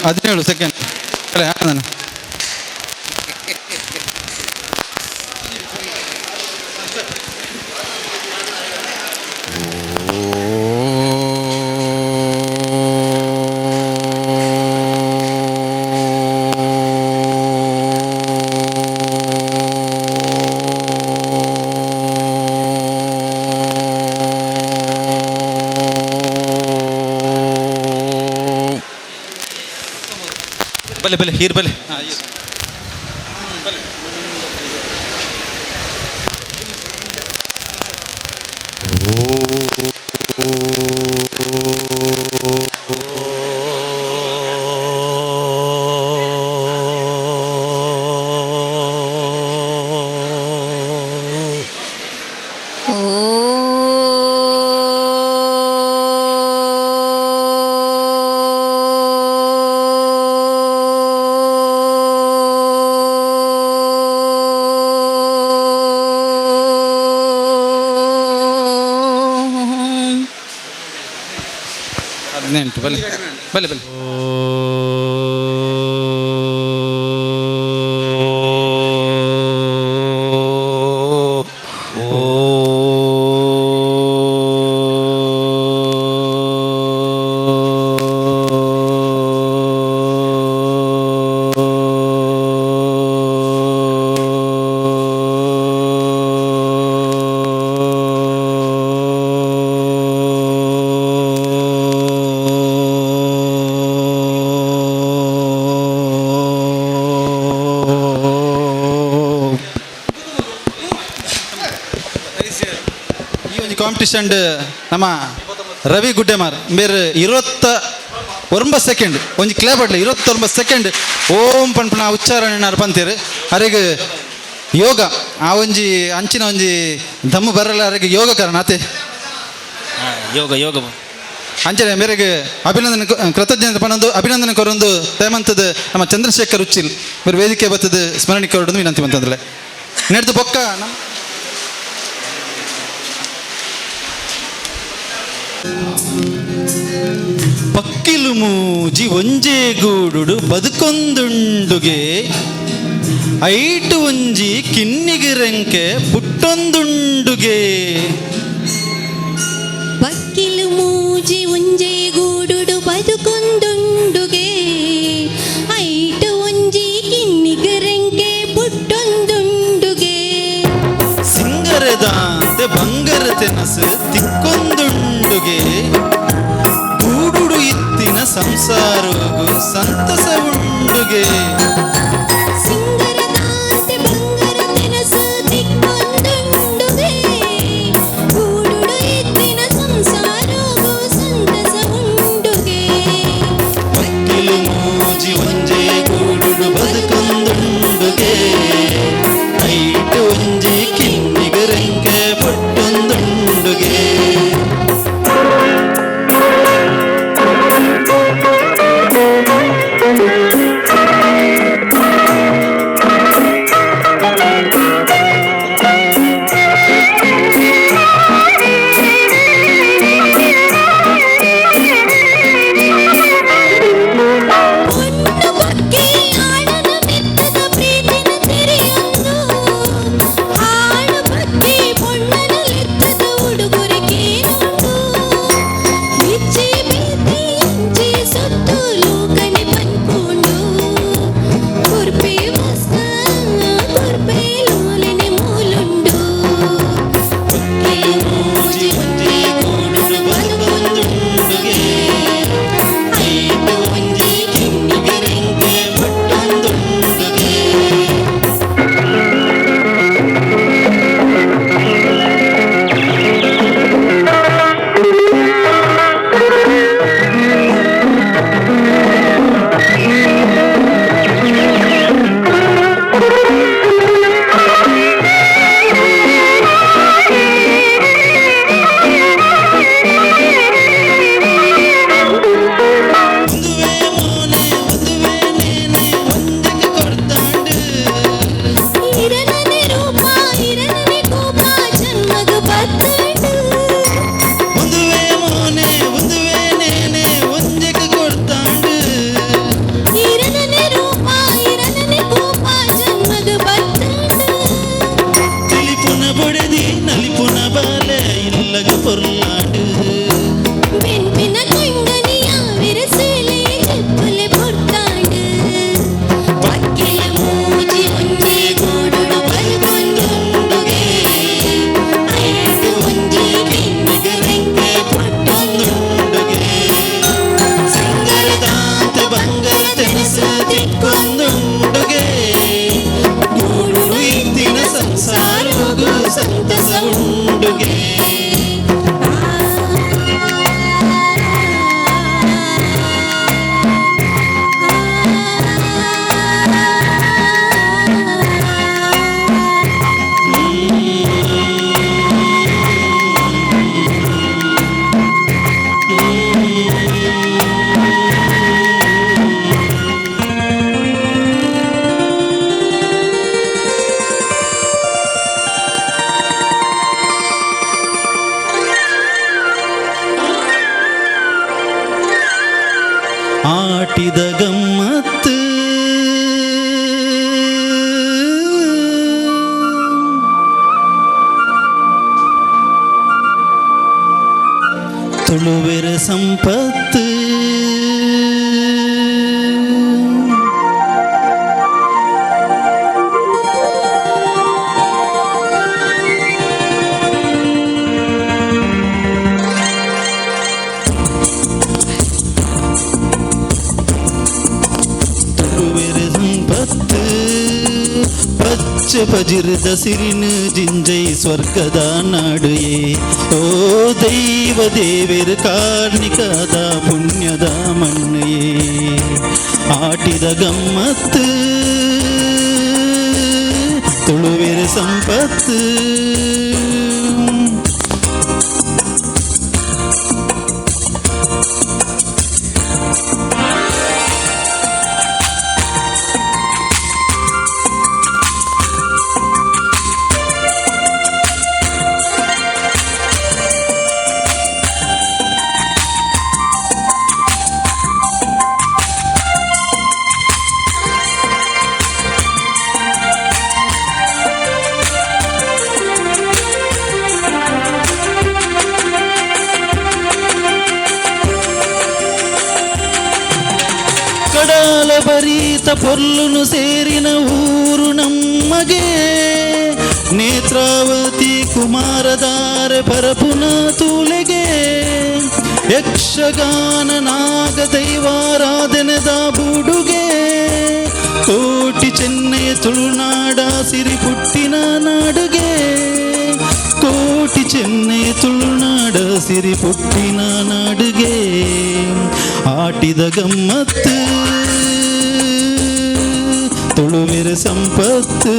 ಹದಿನೇಳು ಸೆಕೆಂಡ್. ನಾನು ಬಲೆ ಬಲೆ here ಬಲೆ. ಹದಿನೆಂಟು. ಬಲೆ ಬಲೆ ಬಲೆ. ಕಾಂಪಿಟಿಷನ್ ನಮ್ಮ ರವಿ ಗುಡ್ಡೆಮಾರ್ ಬೇರೆ 29 ಸೆಕೆಂಡ್ ಒಂಜಿ ಕ್ಲೇಬಡ್ಲೆ 29 ಸೆಕೆಂಡ್ ಓಂ ಪನ್ಪುನ ಉಚ್ಚಾರಣೆ ಪಂತೀರು. ಅರೆಗ್ ಯೋಗ ಆ ಒಂಜಿ ಅಂಚಿನ ಒಂಜಿ ದಮ್ಮು ಬರಲ್ಲ, ಅರೆಗ್ ಯೋಗ ಕಾರಣ ಆತೆ ಯೋಗ ಯೋಗ ಅಂಚನೆ ಮೇರೆಗೆ ಅಭಿನಂದನೆ ಕೃತಜ್ಞತೆ ಪನೊಂದು ಅಭಿನಂದನೆ ಕೊರೊಂದು ತೇಮಂತದ ನಮ್ಮ ಚಂದ್ರಶೇಖರ್ ಉಚ್ಚಿಲ್ ಬೇರೆ ವೇದಿಕೆ ಬತ್ತದ ಸ್ಮರಣೆ ಕೊರೊಂದು ವಿನಂತಿ ಮಂತಂದ್ರೆ ನಡೆದು ಬೊಕ್ಕ ನಮ್ಮ ಪಕ್ಕಿಲು ಮೂಜಿ ಒಂಜೇ ಗೂಡುಡು ಬದುಕೊಂದುಂಡುಗೆ ಐಟು ಒಂಜಿ ಕಿನ್ನಿಗಿರಂಕೆ ಪುಟ್ಟೊಂದುಂಡುಗೆ. ಪಕ್ಕಿಲು ಮೂಜಿ ಒಂಜೇ ಗೂಡುಡು ಬದುಕೊಂದುಂಡುಗೆ ಐಟು ಒಂಜಿ ಕಿನ್ನಿಗಿರಂಕೆ ಪುಟ್ಟೊಂದುಂಡುಗೆ. ಸಿಂಗರದಾಂತೆ ಬಂಗರ ತೆನಸು ತಿಕ್ಕೊಂದುಂಡುಗೆ ಗೂಡುಡು ಇತ್ತಿನ ಸಂಸಾರಗು ಸಂತಸ ಉಂಡುಗೆ. ಸಿಂಗರದಾಂತೆ ಬಂಗರ ತೆನಸು ತಿಕ್ಕೊಂದುಂಡುಗೆ ಗೂಡುಡು ಇತ್ತಿನ ಸಂಸಾರಗು ಸಂತಸ ಉಂಡುಗೆ. ಪಕ್ಕಿಲು ಮೂಜಿ ಒಂಜೇ ಗೂಡುಡು ಬದುಕೊಂದುಂಡುಗೆ ಐಟು ಒಂಜಿ ಕಿನ್ನಿಗರಂಕೆ ಪಟ್ಟೊಂದುಂಡುಗೆ. Thank you. ಆಟಿದ ಗಮ್ಮತ್ತು ತುಳುವೆರ ಸಂಪತ್ತು ತುಳುವೆರ ಸಂಪತ್ತು ಪಚ್ಚೆ ಪಜಿರದ ಸಿರಿನ ಜಿಂಜೈ ಸ್ವರ್ಗದ ನಾಡುಯೇ ಓ ದೈವ ದೇವಿರ ಕಾರ್ಣಿಕದ ಪುಣ್ಯದ ಮಣ್ಣುಯೇ ಆಟಿದ ಗಮ್ಮತ್ತು ತುಳುವೆರ ಸಂಪತ್ತು ಕಡಲ ಬರೀತ ಪೊರ್ಲುನು ಸೇರಿನ ಊರು ನಮಗೆ ನೇತ್ರಾವತಿ ಕುಮಾರದಾರ ಪರಪುನ ತೂಲೆಗೆ ಯಕ್ಷಗಾನ ನಾಗ ದೈವಾರಾಧನೆದ ಬುಡುಗೆ ಕೋಟಿ ಚೆನ್ನೈ ತುಳುನಾಡ ಸಿರಿ ಪುಟ್ಟಿನ ನಾಡುಗೆ ಕೋಟಿ ಚೆನ್ನೈ ತುಳುನಾಡ ಸಿರಿ ಪುಟ್ಟಿನ ನಾಡುಗೆ ಆಟಿದ ಗಮ್ಮತ್ತು ತುಳುವೆರ ಸಂಪತ್ತು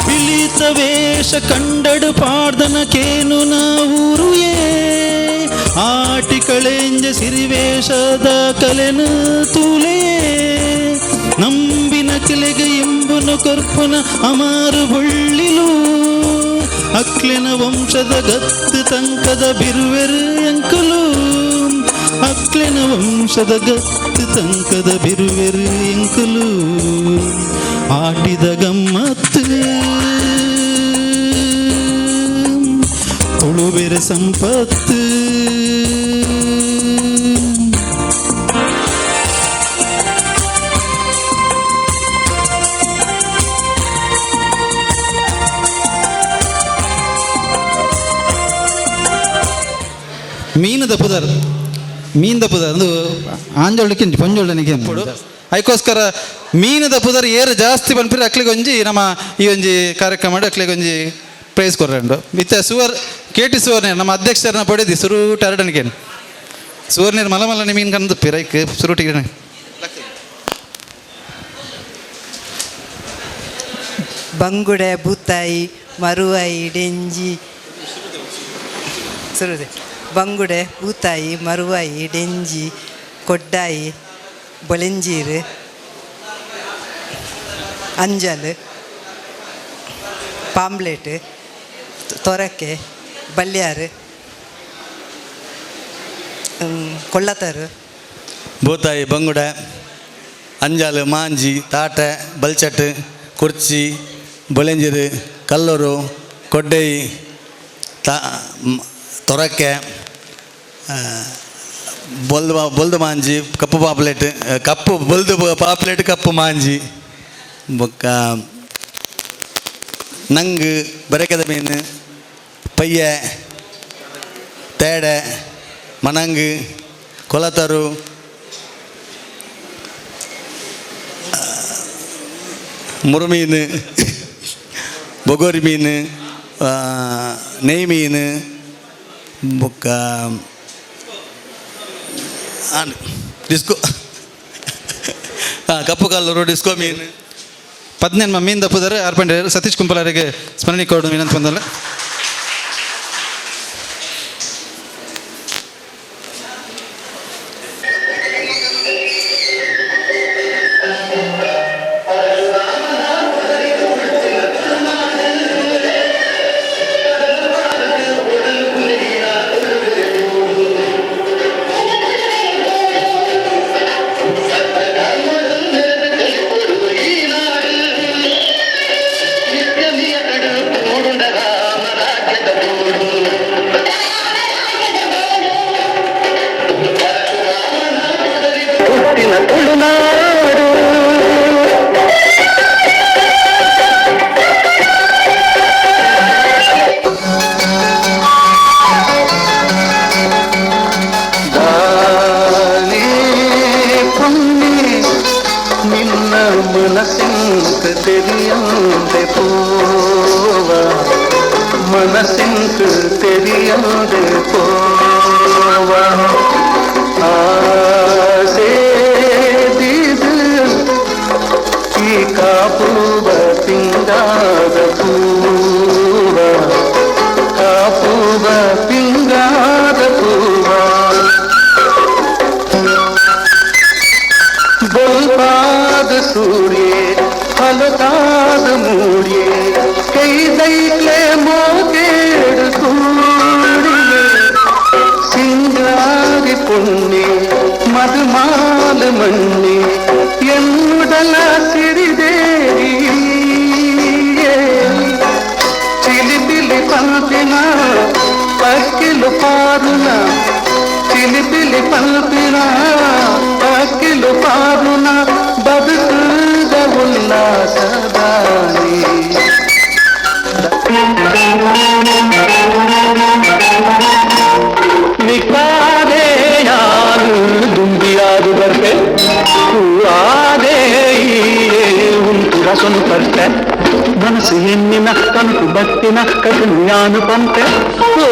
ಪಿಲಿತ ವೇಷ ಕಂಡಡು ಪಾಡ್ದನ ಕೇನು ಊರುಯೇ ಆಟಿ ಕಳೆಂಜ ಸಿರಿವೇಷದ ಕಲೆನು ತೂಲೆಯೇ ನಂಬಿನ ಕಿಲೆಗೆ ಇಂಬುನು ಕೊರ್ಪುನ ಅಮಾರು ಬೊಳ್ಳಿಲು ಅಕ್ಲಿನ ವಂಶದ ಗತ್ತು ತಂಕದ ಬಿರುವೆರು ಎಂಕುಲು ಅಕ್ಲಿನ ವಂಶದ ಗತ್ತು ತಂಕದ ಬಿರುವೆರು ಎಂಕುಲು ಆಟಿದ ಗಮ್ಮತ್ತು ತುಳುವೆರ ಸಂಪತ್ತು ಮೀನದ ಪುದರ್ ಮೀನ್ದ ಪುದರ್ ಅದು ಆಂಜೋಳಕ್ಕೆ ಪೊಂಜೋಳನಿಗೆ ಅದಕ್ಕೋಸ್ಕರ ಮೀನದ ಪುದರ್ ಏರು ಜಾಸ್ತಿ ಪನ್ಪಿರ ಅಕ್ಲಿಗೆ ಒಂಜಿ ನಮ್ಮ ಈ ಒಂಜಿ ಕಾರ್ಯಕ್ರಮ ಅಕ್ಲಿಗೆ ಒಂಜಿ ಪ್ರೈಸ್ ಕೊರ್ರಂಡು ಇತ್ತೆ ಸುವರ್ ಕೆ ಟಿ ಸುವರ್ಣ ನಮ್ಮ ಅಧ್ಯಕ್ಷರನ್ನ ಪಡೆದಿ ಸುರೂಟ್ ಅರಡನಿಗೆ ಸುವರ್ಣೀರ್ ಮಲ ಮಲನೆ ಮೀನು ಕಂದು ಪಿರೈಕ್ ಸುರುಟಿಗೆ ಬಂಗುಡೆ ಬೂತಾಯಿ ಮರುವಾಯಿ ಡೆಂಜಿ ಸುರುದೆ ಬಂಗುಡೆ ಬೂತಾಯಿ ಮರುವಾಯಿ ಡೆಂಜಿ ಕೊಡ್ಡಾಯಿ ಬೊಳೆಂಜೀರು ಅಂಜಲ್ ಪಾಂಪ್ಲೇಟ್ ತೊರಕೆ ಬಲ್ಯಾರು ಕೊಳ್ಳತರು ಬೂತಾಯಿ ಬಂಗುಡೆ ಅಂಜಾಲು ಮಾಂಜಿ ತಾಟೆ ಬಲ್ಚಟ್ಟು ಕುರ್ಚಿ ಬೊಳೆಂಜಿರು ಕಲ್ಲೂರು ಕೊಡ್ಡೈ ತಾ ತೊರಕೆ ಬೊಲ್ದು ಬೊಲ್ದು ಮಾಂಜಿ ಕಪ್ಪು ಪಾಪ್ಲೇಟ್ ಕಪ್ಪು ಬೊಲ್ದು ಪಾಪ್ಲೇಟ್ ಕಪ್ಪು ಮಾಂಜಿ ಬೊಕ್ಕ ನಂಗು ಬೆರಕೆದ ಮೀನು ಪಯ್ಯ ತೇಡೆ ಮನಂಗು ಕೊಲತರು ಮುರುಮೀನು ಬೊಗೋರಿ ಮೀನು ನೆಯ್ ಮೀನು ಬೊಕ್ಕ ಡಿಸ್ಕೋ ಕಪ್ಪು ಕಲ್ಲೂರು ಡಿಸ್ಕೋ ಮೀನು. 18 ಮೀನ್ ದಪ್ಪುದಾರೆ ಅರ್ಪಂಡೆ ಸತೀಶ್ ಕುಂಪಲರಿಗೆ ಸ್ಮರಣೆ ಕೊಡು ವಿನಂತಿ ಬಂದಲ್ಲ. ಮನಸ್ಸಿಂಕ್ ತೆರಿಯಂದೆ ಪೋವ ಆಸೆದಿದು ಈ ಕಾಪುವ ಪಿಂಗಾದ ಪೂವ ಕಾಪುವ ಪಿಂಗಾದ ಪೂವ ಬೊಲ್ಪಾದ ಸೂರ್ಯೆ ಫಲಕಾದ ಮೂಡ್ಯೆ ಕೈದೈಕ್ಲೆ ಮೋಕೇಡು ಕೂಡಿಯೆ ಸಿಂಗಾರಿ ಪುಣ್ಯ ಮಧುಮಾಲ ಮಣ್ಣೆ ಎನ್ನುಡಲ ಸಿರಿದೇರಿಯೇ ಚಿಲಿಪಿಲಿ ಪಲ್ಪಿನ ಪಕ್ಕಿಲು ಪಾರುನ ಚಿಲಿಪಿಲಿ ಪಲ್ಪಿನ ಪಕ್ಕಿಲು ಪಾರುನ ಬದುಕುದ ಉಲ್ಲಾಸದಾನಿ. ನಿಕಾದೆ ಯಾರು ದುಂಬಿಯಾದು ಬರ್ತೆ ಹೂವಾದೆ ಉಂಟು ರಸನು ಪರ್ತೆ ಮನಸ್ಸು ಎನ್ನಿನ ಕನಟು ಬತ್ತಿನ ಕಥನು ಯಾನು ಪಂತೆ ಓ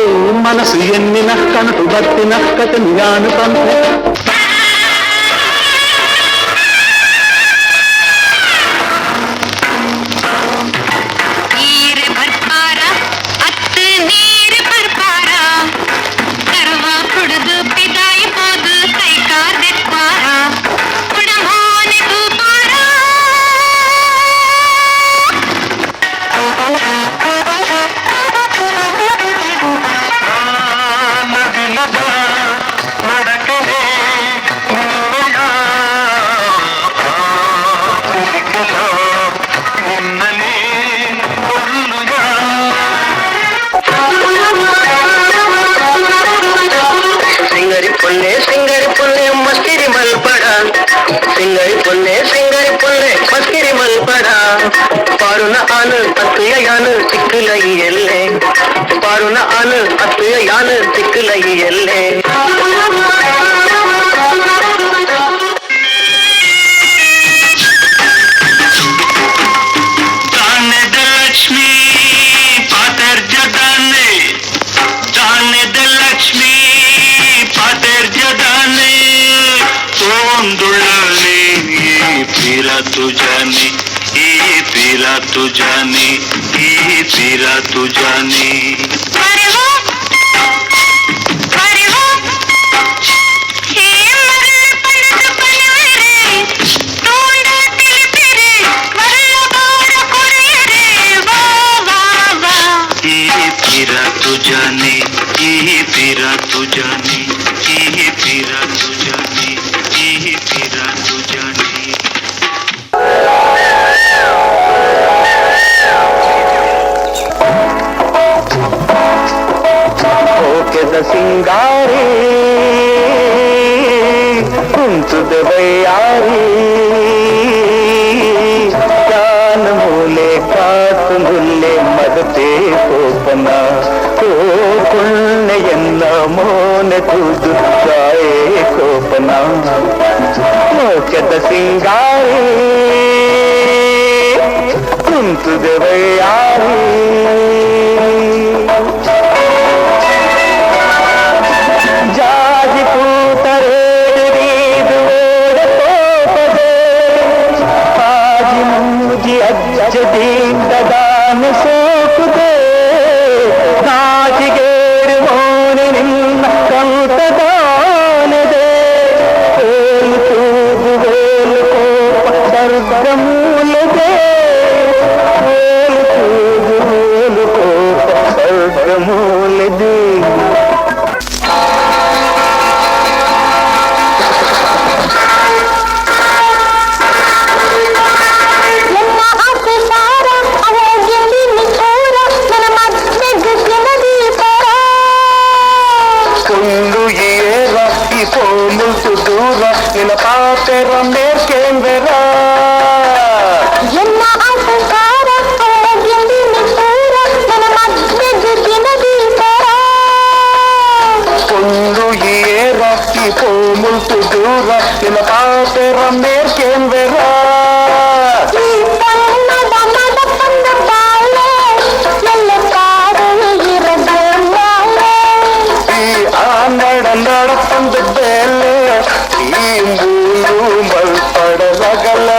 ಮನಸ್ಸು ಎನ್ನಿನ ಕನಟು ಬತ್ತಿನ ಕಥನು ಯಾನು ಪಂತೆ. ಸಿಂಗರಿ ಪೊಲ್ಲೆ ಮಸ್ಕಿರಿ ಮಲ್ಪಡ ಪಾರುನ ಆನು ಅತ್ತುಯ ಯಾನು ಸಿಕ್ಕುಲೈ ಎಲ್ಲೆ ಪಾರುನ ಆನು ಅತ್ತುಯ ಯಾನು ಸಿಕ್ಕುಲೈ ಎಲ್ಲೆ. ಲಕ್ಷ್ಮೀ ಪಾತರ್ಜದಾನೆ ದಾನೆದ ಲಕ್ಷ್ಮೀ ಪಾತರ್ಜದಾನೆ ತೋಂದುಳ್ಳನೆ ಈ ಪೀರ ತುಜಾನೆ ಈ ಪೀರ ತುಜಾನೆ ಈ ಪೀರ ತುಜಾನೆ. तुझाने ये तेरा तुझाने ये तेरा तुझाने ये तेरा तुझाने. ಓಕೆದ ಸಿಂಗಾರಿ ಕುಂತುದ ಬಯ್ಯಾರಿ ಕಾನ ಮೂಲೆ ಕಾತು ಮುಲ್ಲೆ ಮದತೆ ಕೋಪನ ಕೋಪುಣ್ಣೆಯನ್ನ ಮೋನೆ ತುದು ಚಾಯೆ ಕೋಪನ ಮೋಚದ ಸಿಂಗಾರಿ ಕುಂತುದ ಬಯ್ಯಾರಿ. ಪಾತೆರ ಮೇರ್ಕೇಂದ್ರ ಎನ್ನ ಆಟಕಾರ ಕೊಂಡು ಏರ ಈ ಪೋಮುಲ್ತು ದೂರ ನಿನ್ನ ಪಾತೆರ ಮೇರ್ಕೇಂದ್ರ ಈ ಆನಡ ನಡಪಂದ ಬೇಲೆ ಈ ಮೂಲು ಮಲ್ಪಡಲಗಲ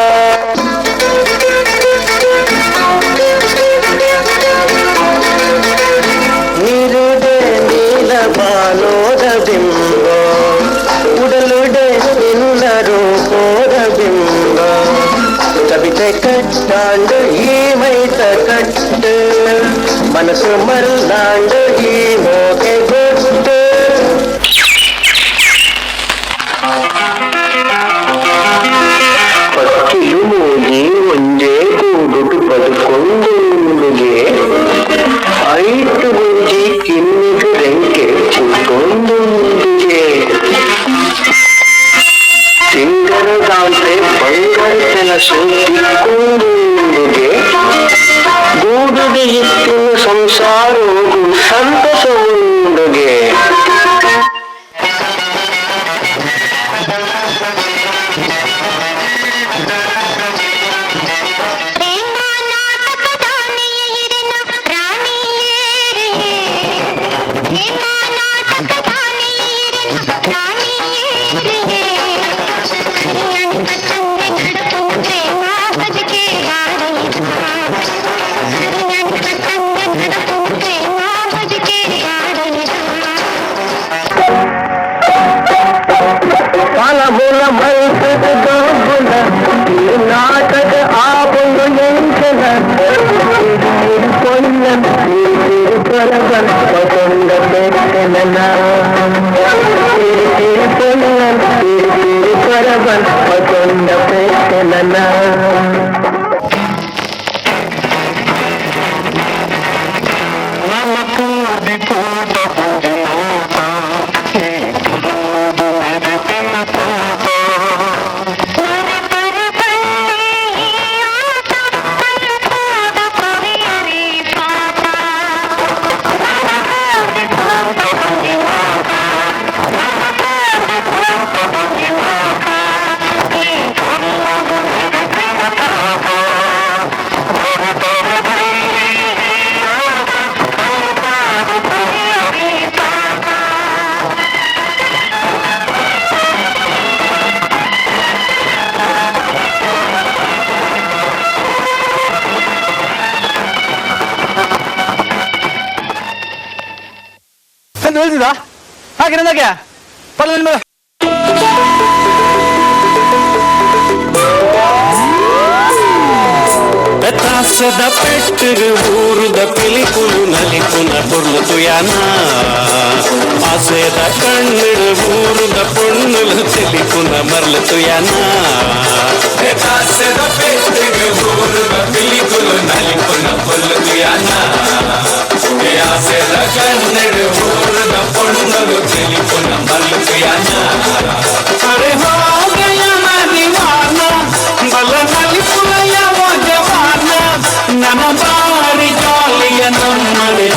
ನೀರುಡೆ ನೀಲ ಬಾಲೋದ ಬಿಂಬ ಉಡಲುಡೆ ನಿನ್ನ ರೂಪೋದ ಬಿಂಬ ಕವಿತೆ ಕಟ್ಟಾಂಡು ಈ ಮೈತ ಕಟ್ಟು ಮನಸ್ಸು ಮಲ್ಲಾಂಡು ಈ ಮೋಕೆ ಗೊಟ್ಟು ಪಕ್ಕಿಲು ಮೂಗಿ ಒಂಜೇ ಕೂಡುಟು ಬದುಕೊಂಡು ಐಟು ಮುಂಜಿ ಕಿನ್ನಿಗೆ ರೆಂಕೆ ಕುಟ್ಟೊಂದುಂಡುಗೆ ತಿಂಗರದಾಂತೆ ಬಂಗಾರ ತೆನಸು ತಿಕ್ಕೊಂದುಂಡುಗೆ ಗೂಡುಗೆ ಇತ್ತಿನ ಸಂಸಾರೋಗು ಸಂತಸ ಉಂಡುಗೆ. ಫಲಮೂಲ ಮೈಸದ ಗೋಗುಲ ಈ ನಾಟಕ ಆಪುಂಡು ಎಂಚನ ಕೊಲ್ಲನ್ ಕೊರಬನ್ ಪಕೊಂಡ ಪೆಟ್ಟನ ಕೊಲ್ಲನ್ ಕೊರಬನ್ ಪಕೊಂಡ ಪೆಟ್ಟನ. ಹೇಳ್ತಿದ ಹಾಗೆ ನನಗೆ ಪಲ್ಲ ತಾಸದ ಪೆಟ್ಟರು ಊರುದ ಪಿಲಿಪುಲು ನಲಿಪುನ ಪೊರ್ಲು ತುಯಾನ ಆಸೆದ ಕಣ್ಣುಡು ಊರುದ ಪೊಣ್ಣುಲು ತೆಲಿಪುನ ಮರ್ಲು ತುಯಾನ ತಾಸದ ಪೆಟ್ಟರು ಊರುದ ಪಿಲಿಪುಲು ನಲಿಪುನ ಪೊರ್ಲು ತುಯಾನ ಆಸೆದ ಕಣ್ಣುಡು ಊರುದ ಪೊಣ್ಣುಲು ತೆಲಿಪುನ ಮರ್ಲು ತುಯಾನ. ಅರೆ ಹೋ ಗಯ ದೀವಾನ ಬಲ ನಲಿಪುಲಯ ಜವಾನ ನನ್ನ ಬಾರಿ ಜಾಲಿಯ ನಮ್ಮನೆ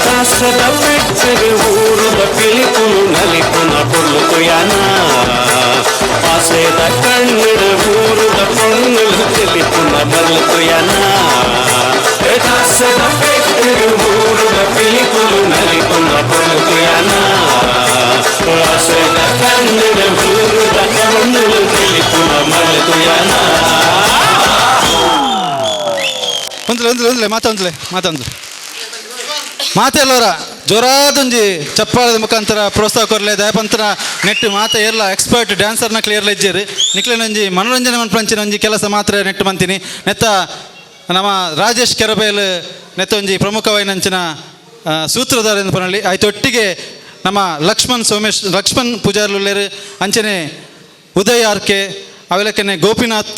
ಕಾಸದ ಪೆಟ್ಟರು ಊರುದ ಪಿಲಿಪುಲು ನಲಿಪುನ ಪೊರ್ಲು ತುಯಾನ ಆಸೆದ ಕಣ್ಣುಡು ಊರುದ ಪೊಣ್ಣುಲು ತೆಲಿಪುನ ಮರ್ಲು ತುಯಾನ ಕಾಸದ ಪೆಟ್ಟರು ಊರುದ ಪಿಲಿಪುಲು ನಲಿಪುನ ಪೊರ್ಲು ತುಯಾನ ಆಸೆದ ಕಣ್ಣುಡು ಊರುದ ಪೊಣ್ಣುಲು ತೆಲಿಪುನ ಮರ್ಲು ತುಯಾನ. ಒಂದ್ಲೆ ಒಂದ್ಲೆ ಒಂದ್ಲೆ ಮಾತೊಂದ್ಲೆ ಮಾತೊಂದ್ಲೆ ಮಾತೆಲ್ಲವರ ಜೋರಾದೊಂಜಿ ಚಪ್ಪಾಳದ ಮುಖಾಂತರ ಪ್ರೋತ್ಸಾಹ ಕೊರ್ಲೆ ದಯಪಂತನ ನೆಟ್ ಮಾತ ಏರ್ಲ ಎಕ್ಸ್ಪರ್ಟ್ ಡ್ಯಾನ್ಸರ್ನ ಕ್ಲಿಯರ್ಲ ಇಜ್ಜೇರು ನಿಕ್ಲೆನೊಂಜಿ ಮನೋರಂಜನೆ ಮನ್ಪಂಚಿನ ಒಂಜಿ ಕೆಲಸ ಮಾತ್ರ ನೆಟ್ ಮಂತೀನಿ. ನೆತ್ತ ನಮ್ಮ ರಾಜೇಶ್ ಕೆರಬೇಲ್ ನೆತ್ತೊಂಜಿ ಪ್ರಮುಖವಾಯಿನಂಚಿನ ಸೂತ್ರಧಾರ ಎಂದು ಪನೊಲಿ. ಆಯ್ತೊಟ್ಟಿಗೆ ನಮ್ಮ ಲಕ್ಷ್ಮಣ್ ಸೋಮೇಶ್ ಲಕ್ಷ್ಮಣ್ ಪೂಜಾರ್ಲುಲ್ಲೇರು ಅಂಚನೆ ಉದಯ್ ಆರ್ ಕೆ ಅವೆಲಕ್ಕನೆ ಗೋಪಿನಾಥ್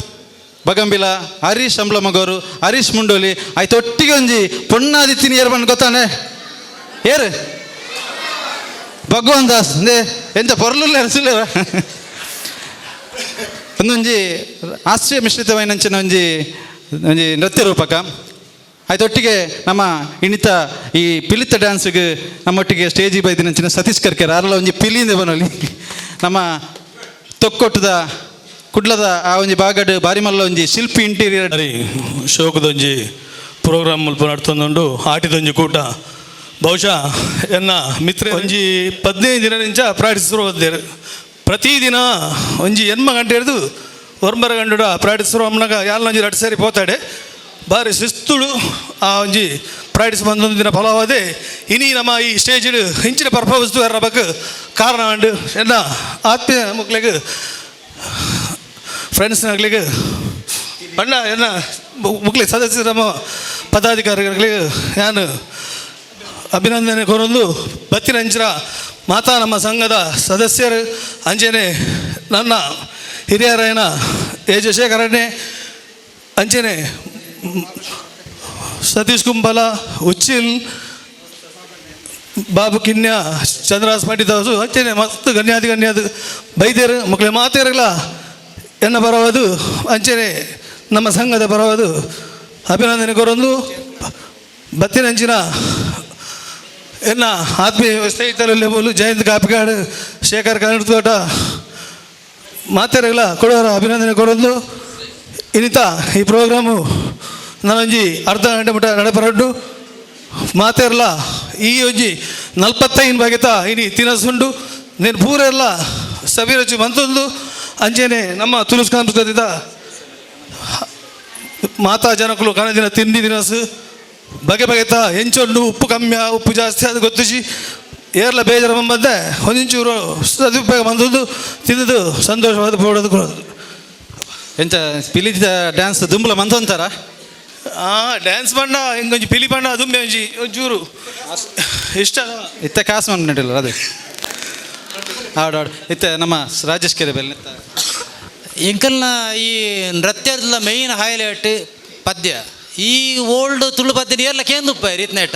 ಬಗಂಬಿಲ ಹರೀಶ್ ಅಂಬ್ಲಮಗವರು ಹರೀಶ್ ಮುಂಡೋಲಿ ಆಯ್ತೊಟ್ಟಿಗೆ ಒಂಜಿ ಪೊಣ್ಣಾದಿತ್ತಿನ ಏರ್ ಬಂದು ಗೊತ್ತಾನೆ ಏರು ಭಗವಾನ್ ದಾಸ್ ಅಂದೇ ಎಂತ ಪೊರ್ಲುಲ್ಲ ಸುಲ್ಲೇರ. ಒಂದೊಂಜಿ ಹಾಸ್ಯ ಮಿಶ್ರಿತವಾಯಿನಂಚಿನ ಒಂಜಿ ಒಂಜಿ ನೃತ್ಯ ರೂಪಕ. ಆಯ್ತೊಟ್ಟಿಗೆ ನಮ್ಮ ಇನ್ನಿತ ಈ ಪಿಲಿತ ಡ್ಯಾನ್ಸ್ಗೆ ನಮ್ಮೊಟ್ಟಿಗೆ ಸ್ಟೇಜ್ ಬೈದಿನಂಚಿನ ಸತೀಶ್ ಕರ್ಕೆರ್ ಅರಲ ಒಂಜಿ ಪಿಲಿಯಿಂದ ಬನೊಲಿ. ನಮ್ಮ ತೊಕ್ಕೊಟ್ಟದ ಕುಡ್ಲದ ಆ ಒಂಜಿ ಬಾಗಡ್ ಬಾರಿಮಲ್ಲ ಒಂಜಿ ಶಿಲ್ಪಿ ಇಂಟೀರಿಯರ್ ಶೋಕದೊಂಜಿ ಪ್ರೋಗ್ರಾಮ್ ಮುಲ್ಪ ನಡ್ತೊಂದುಂಡು. ಆಟಿದೊಂಜಿ ಕೂಟ ಬಹುಶಃ ಎನ್ನ ಮಿತ್ರ ಒಂಜಿ 15 ದಿನ ನಿಂಚ ಪ್ರಾಕ್ಟೀಸ್ ಶುರು ಬಂದೇರು. ಪ್ರತಿದಿನ ಒಂಜಿ ಎನ್ಮ ಗಂಟೆ ಹಿಡಿದು 9 ಗಂಟೆ ಪ್ರಾಕ್ಟೀಸ್ ಶುರು ಅಮ್ಮನಾಗ ಯಾಲ್ನೊಂಜಿ ರಟ್ಟು ಸೇರಿ ಪೋತಾಡೆ. ಬಾರಿ ಶಿಸ್ತುಳು ಆ ಒಂಜಿ ಪ್ರಾಕ್ಟೀಸ್ ಬಂದೊಂದು ದಿನ ಫಲವಾದೆ ಇನಿ ನಮ್ಮ ಈ ಸ್ಟೇಜ್ ಇಂಚಿನ ಪರ್ಫಾರ್ಮೆನ್ಸ್ ಬಕ್ ಕಾರಣ ಉಂಡು. ಎನ್ನ ಆತ್ಮೀಯ ಮಕ್ಕಳಿಗೆ ಫ್ರೆಂಡ್ಸ್ನಾಗ್ಲಿಗೆ ಬಣ್ಣ ಎನ್ನ ಮುಕ್ಲಿ ಸದಸ್ಯರ ನಮ್ಮ ಪದಾಧಿಕಾರಿಗಳಿಗೆ ನಾನು ಅಭಿನಂದನೆ ಕೋರೊಂದು. ಬತ್ತಿನಂಚಿನ ಮಾತಾ ನಮ್ಮ ಸಂಘದ ಸದಸ್ಯರು ಅಂಚನೆ ನನ್ನ ಹಿರಿಯರಾಯನ ಎ ಜೆ ಶೇಖರಣೆ ಅಂಚನೆ ಸತೀಶ್ ಕುಂಬಲ ಉಚ್ಚಿಲ್ ಬಾಬು ಕಿನ್ಯ ಚಂದ್ರಹಾಸ್ ಪಾಟೀಲ್ ಅಂಚನೆ ಮಸ್ತ್ ಗಣ್ಯಾದಿ ಗಣ್ಯಾದ ಬೈದೇರು ಮಕ್ಕಳ ಮಾತೇರಲ್ಲ ಎನ್ನ ಪರವಾದು ಅಂಚನೆ ನಮ್ಮ ಸಂಘದ ಪರವಾದು ಅಭಿನಂದನೆ ಕೋರೊಂದು. ಬತ್ತಿನಂಚಿನ ಎನ್ನ ಆತ್ಮೀಯ ಸ್ನೇಹಿತರಲ್ಲಿ ಬೋಲು ಜಯಂತ್ ಕಾಪಿಕಾಡು ಶೇಖರ್ ಕನ್ನಡತೋಟ ಮಾತೆರೆಗಳ ಕೊಡೋರ ಅಭಿನಂದನೆ ಕೊಡೊಂದು. ಇನ್ನಿತ ಈ ಪ್ರೋಗ್ರಾಮು ನಾನೊಂಜಿ ಅರ್ಧ ಗಂಟೆ ಮುಟ ನಡಪರಡ್ಡು ಮಾತೆರ್ಲ ಈ ಒಂಜಿ 45 ಬಗೆತ ಇನಿ ತಿನಸುಂಡು నేను ಪೂರೆಲ್ಲ ಸವಿರುಚಿ ಮಂತೊಂದು. ಅಂಚೆನೆ ನಮ್ಮ ತುಳು ಸಾಂಸ್ಕೃತಿಕ ಮಾತಾ ಜನಕುಲು ಕಣದಿನ ತಿಂಡಿ ತಿನಸು ಬಗೆ ಬಗೆತ ಎಂಚೊಂಡು ಉಪ್ಪು ಕಮ್ಮಿ ಉಪ್ಪು ಜಾಸ್ತಿ ಅದು ಗೊತ್ತಿಸಿ ಏರ್ಲ ಬೇಜಾರ ಬಂದೆ ಒಂದಿಂಚೂರು ಸದುಪಯೋಗ ಬಂದದ್ದು ತಿಂದು ಸಂತೋಷವಾದ ಪೋಡೋದು ಕೊಡೋದು. ಎಂಚ ಪಿಲಿದ ಡ್ಯಾನ್ಸ್ ದುಂಬಲ ಮಂತೊಂತಾರ? ಡ್ಯಾನ್ಸ್ ಬಣ್ಣ ಹಿಂಗೊಂಜಿ ಪಿಲಿ ಬಣ್ಣ ದುಂಬೆ ಒಂಜಿ ಒಂಚೂರು ಇಷ್ಟ. ಇತ್ತ ಕಾಸು ಮಂಡಿಲ್ಲ ಅದೇ ಆಡು ಆಡು ಇತ್ತ ನಮ್ಮ ರಾಜೇಶ್ ಕೆರೆ ಬೆಲ್ಲ ಎಂಕಲ್ನ ಈ ನೃತ್ಯದ ಮೇಯ್ನ್ ಹೈಲೈಟ್ ಪದ್ಯ. ಈ ಓಲ್ಡ್ ತುಳು ಪದ್ಯ ಏರ್ಲ ಕೇಂದುಪ್ಪ ರೀತ್ನೇಟ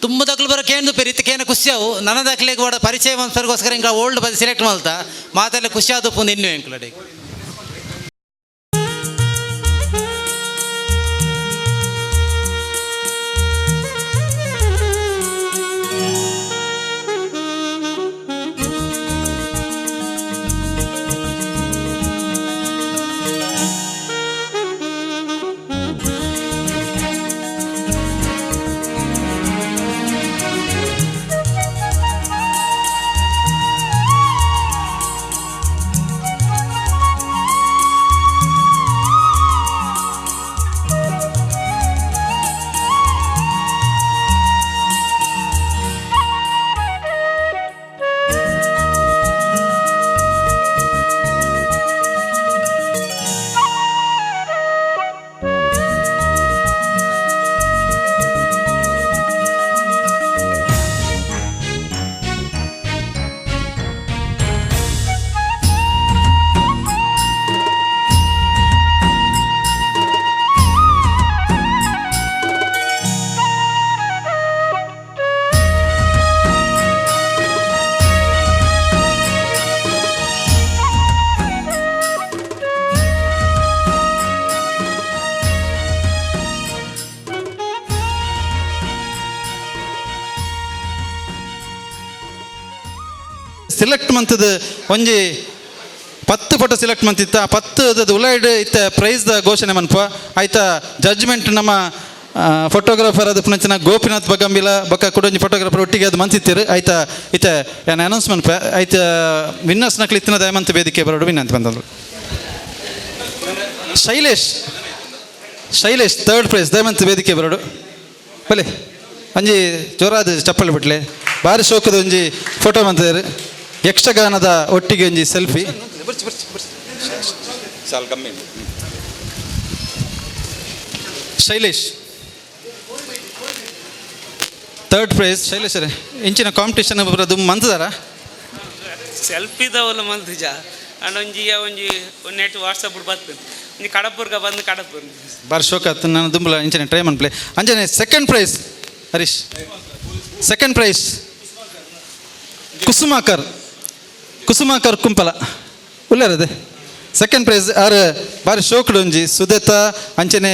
ತುಂಬ ದಕ್ಲು ಬರೋ ಕೇಂದುಪ್ಪ ರೀತಿ ಕೇನ ಖುಷಿಯಾವು ನನ್ನ ದಾಖಲೆಗೆ ಕೂಡ ಪರಿಚಯ ಮನ್ಸರ್ಗೋಸ್ಕರ ಹಿಂಗೆ ಓಲ್ಡ್ ಪದ್ಯ ಸೆಲೆಕ್ಟ್ ಮಾಡ್ತಾ ಮಾತೆಲ್ಲ ಖುಷಿ ಆದಪ್ಪು ನಿನ್ನೆ ಎಂಕಲಡೆ. ಸೆಲೆಕ್ಟ್ ಮಂತದ ಒಂಜಿ 10 ಫೋಟೋ ಸೆಲೆಕ್ಟ್ ಮಂತಿತ್ತ 10 ಉಲೈಡ್ ಇತ್ತ ಪ್ರೈಸ್ದ ಘೋಷಣೆ ಮನ್ಪ ಆಯ್ತಾ. ಜಡ್ಜ್ಮೆಂಟ್ ನಮ್ಮ ಫೋಟೋಗ್ರಾಫರ್ ಅದು ಪುನಂಚಿನ ಗೋಪಿನಾಥ್ ಬಗಂಬಿಲ ಬೊಕ್ಕ ಕುಡೊಂಜಿ ಫೋಟೋಗ್ರಾಫರ್ ಒಟ್ಟಿಗೆ ಅದು ಮಂತಿತ್ತೀರು ಆಯ್ತಾ. ಇತ್ತ ಏನು ಅನೌನ್ಸ್ಮೆಂಟ್ ಆಯ್ತ ವಿನ್ನರ್ಸ್ ನಕ್ಲು ಇತ್ತಿನ ದಯಮಂತ ವೇದಿಕೆ ಬರೋಡು ವಿನಂತಿ ಬಂದಳು. ಶೈಲೇಶ್ ಶೈಲೇಶ್ ಥರ್ಡ್ ಪ್ರೈಸ್ ದಯಮಂತ ವೇದಿಕೆ ಬರೋಡು ಬಲೆ ಒಂಜಿ ಜೋರಾದ ಚಪ್ಪಲಿ ಬಿಟ್ಲೆ ಭಾರಿ ಶೋಕದ ಒಂಜಿ ಫೋಟೋ ಮಂತಿದ್ದಾರೆ. ಯಕ್ಷಗಾನದ ಒಟ್ಟಿಗೆ ಒಂಜಿ selfie. Shailesh third prize. Shailesh ಇಂಚಿನ ಕಾಂಪಿಟೇಷನ್ ಬರೋದು ಮಂತದಾರ ಸೆಲ್ಫಿ ದವಲ್ಲ ಮಂತುಜ ಅಂಡ್ ಒಂಜಿ ಒಂಜಿ ನೆಟ್ ವಾಟ್ಸಪ್ ಬರ್ತದೆ ಒಂಜಿ ಕಡಪುರ್ಗ ಬಂದು ಕಡಪುರ್ ಬಾರಿ ಶೋಕ ಆತು. ನಾನು ದುಂಬಲ ಇಂಚಿನ ಟ್ರೈ ಮನ್ಪ್ಲೆ ಅಂಜನೆ second prize Harish second prize Kusumakar Kusumakar Kumpala ಉಳ್ಳಾರದೆ ಸೆಕೆಂಡ್ ಪ್ರೈಸ್ ಆರ್ ಬಾರಿ ಶೋಕ್ಡ್ ಒಂಜಿ ಸುದೇತ ಅಂಚನೆ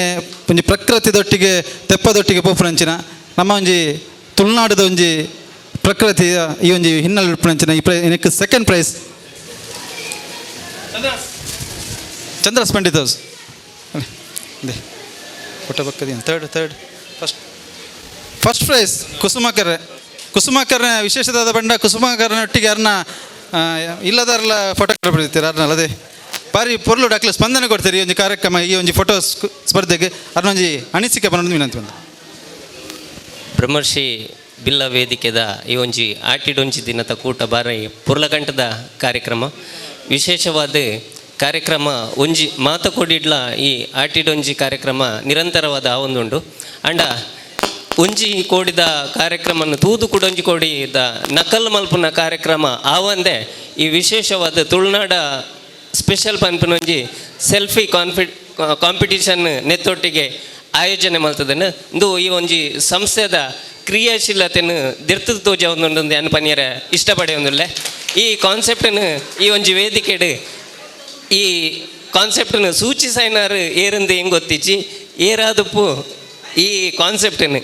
ಒಂಜಿ ಪ್ರಕೃತಿದೊಟ್ಟಿಗೆ ತೆಪ್ಪದೊಟ್ಟಿಗೆ ಪೋಪುನಂಚಿನ ನಮ್ಮ ಒಂಜಿ ತುಳುನಾಡದ ಒಂಜಿ ಪ್ರಕೃತಿಯ ಈ ಒಂಜಿ ಹಿನ್ನೆಲೆ ಉಪ್ಪುನಂಚಿನ ಈ ಪ್ರೈ ನೆಕ್ ಸೆಕೆಂಡ್ ಪ್ರೈಸ್ ಚಂದ್ರಸ್ ಪಂಡಿತ್ ಹೌಸ್ ಅದೇ ಫೋಟೋ ಬಕ್ಕದಿ. Third third first first prize Kusumakar. ಕುಸುಮಾಕರ್ನ ವಿಶೇಷದಾದ ಬಂಡ ಕುಸುಮಾಕರ್ನೊಟ್ಟಿಗೆ ಅರ್ನ ಇಲ್ಲದಾರಲ್ಲ ಫೋಟೋ ಬಿಡ್ತೀರ ಅರ್ನಲ್ಲ. ಅದೇ ಬಾರಿ ಪೊರ್ಲು ಡಾಕ್ಲು ಸ್ಪಂದನೆ ಕೊಡ್ತೀರಿ ಈ ಒಂಜಿ ಕಾರ್ಯಕ್ರಮ, ಈ ಒಂಜಿ ಫೋಟೋ ಸ್ಪರ್ಧೆಗೆ ಅರ್ನ ಒಂಜಿ ಅನಿಸಿಕೆ ಬನ್ನೊಂದು ವಿನಂತಿ ಬಂದ. ಬ್ರಹ್ಮರ್ಷಿ ಬಿಲ್ಲ ವೇದಿಕೆದ ಈ ಒಂಜಿ ಆಟಿಡೊಂಜಿ ದಿನದ ಕೂಟ ಬಾರಿ ಪುರ್ಲಗಂಟದ ಕಾರ್ಯಕ್ರಮ, ವಿಶೇಷವಾದ ಕಾರ್ಯಕ್ರಮ ಒಂಜಿ ಮಾತಕೊಡಿಡ್ಲ ಈ ಆಟಿಡೊಂಜಿ ಕಾರ್ಯಕ್ರಮ ನಿರಂತರವಾದ ಆ ಒಂದುಂಡು. ಅಂಡ ಒಂಜಿ ಕೋಡಿದ ಕಾರ್ಯಕ್ರಮನ ತೂದು ಕುಡೊಂಜಿ ಕೋಡಿದ ನಕಲ್ ಮಲ್ಪುನ ಕಾರ್ಯಕ್ರಮ ಆವಂದೆ ಈ ವಿಶೇಷವಾದ ತುಳುನಾಡ ಸ್ಪೆಷಲ್ ಪನ್ಪಿನೊಂಜಿ ಸೆಲ್ಫಿ ಕಾಂಪಿಟಿಷನ್ ನೆತ್ತೊಟ್ಟಿಗೆ ಆಯೋಜನೆ ಮಲ್ತದನ್ನು ಇಂದು ಈ ಒಂಜಿ ಸಂಸ್ಥೆದ ಕ್ರಿಯಾಶೀಲತೆಯನ್ನು ದಿರ್ತದ ತೋಜ ಒಂದೊಂದು ಅನ್ ಪನಿಯರ ಇಷ್ಟಪಡೆಯೊಂದುಲ್ಲೆ. ಈ ಕಾನ್ಸೆಪ್ಟನ್ನು ಈ ಒಂಜಿ ವೇದಿಕೆಡು ಈ ಕಾನ್ಸೆಪ್ಟನ್ನು ಸೂಚಿಸೈನಾರು ಏರಂದು ಹೆಂಗೆ ಗೊತ್ತಿಚ್ಚಿ ಏರಾದಪ್ಪು ಈ ಕಾನ್ಸೆಪ್ಟನ್ನು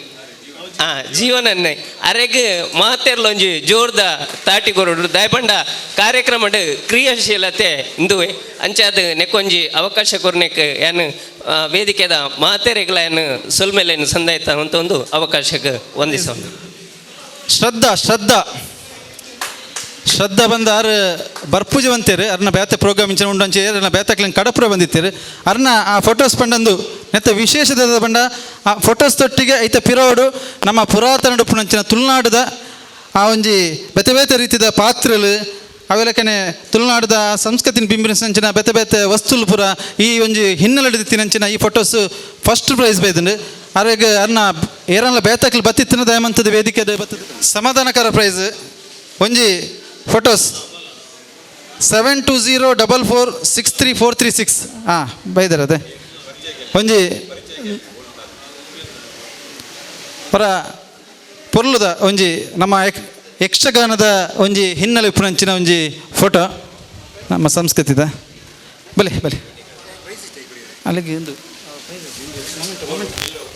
ಜೀವನನ್ನೇ ಅರೆಗ್ ಮಾತೆರ್ಲೊಂಜಿ ಜೋರ್ದ ತಾಟಿ ಕೊರಡು ದಯಪಂಡ ಕಾರ್ಯಕ್ರಮಡ್ ಕ್ರಿಯಾಶೀಲತೆ ಇಂದುವೆ ಅಂಚಾದ ನೆಕ್ಕೊಂಜಿ ಅವಕಾಶ ಕೊರ್ನೆಕ್ ಯಾನ್ ವೇದಿಕೆದ ಮಾತೆರೆಗ್ಲ ಯಾನ್ ಸೊಲ್ಮೆಲೆನ್ ಸಂದಾಯ್ತ ಅಂತ ಒಂದು ಅವಕಾಶಕ್ಕೆ ವಂದಿಸೋ. ಶ್ರದ್ಧಾ ಶ್ರದ್ಧಾ ಶ್ರದ್ಧಾ ಬಂದ ಆರು ಬರ್ಪೂಜೆ ಬಂತೇರು ಅರ್ನ ಬೇತೆ ಪ್ರೋಗ್ರಾಮ್ ಇಂಚಿನ ಉಂಡಂಚೆ ಅರ್ನ ಬೇತಕ್ಲಿನ ಕಡಪುರ ಬಂದಿತ್ತೇರು ಅರ್ನ ಆ ಫೋಟೋಸ್ ಪಂಡಂದು ನೆತ್ತ ವಿಶೇಷದ ಬಂಡ ಆ ಫೋಟೋಸ್ ತೊಟ್ಟಿಗೆ ಐತ ಪಿರೋಡು ನಮ್ಮ ಪುರಾತನ ಉಪ್ಪುನಂಚಿನ ತುಳುನಾಡದ ಆ ಒಂಜಿ ಬೇತೆ ಬೇತೆ ರೀತಿದ ಪಾತ್ರಲು ಅವೆಲಕನೆ ತುಳುನಾಡದ ಸಂಸ್ಕೃತಿನ ಬಿಂಬಿನಂಚಿನ ಬೇತೆ ಬೇತೆ ವಸ್ತುಲು ಪೂರ ಈ ಒಂಜಿ ಹಿನ್ನೆಲೆ ತಿನಂಚಿನ ಈ ಫೋಟೋಸ್ ಫಸ್ಟ್ ಪ್ರೈಸ್ ಬೈದುಂಡು. ಅರೆಗ್ ಅರ್ನ ಏರನ್ಲ ಬೇತಕ್ಲು ಬತ್ತಿತ್ತಿನ ದಯಮಂತದ ವೇದಿಕೆ ಬತ್ತದ ಸಮಾಧಾನಕರ ಪ್ರೈಸ್ ಒಂಜಿ ಫೋಟೋಸ್ 7204463436 ಹಾಂ ಬೈದಾರ ಅದೇ ಒಂಜಿ ಪರ ಪೊರ್ಲುದ ಒಂಜಿ ನಮ್ಮ ಯಕ್ಷಗಾನದ ಒಂಜಿ ಹಿನ್ನೆಲೆ ಉಪ್ಪುನಂಚಿನ ಒಂಜಿ ಫೋಟೋ ನಮ್ಮ ಸಂಸ್ಕೃತಿದ. ಬಲೆ ಬಲೆ ಅಲ್ಲಿಗೆ ಒಂದು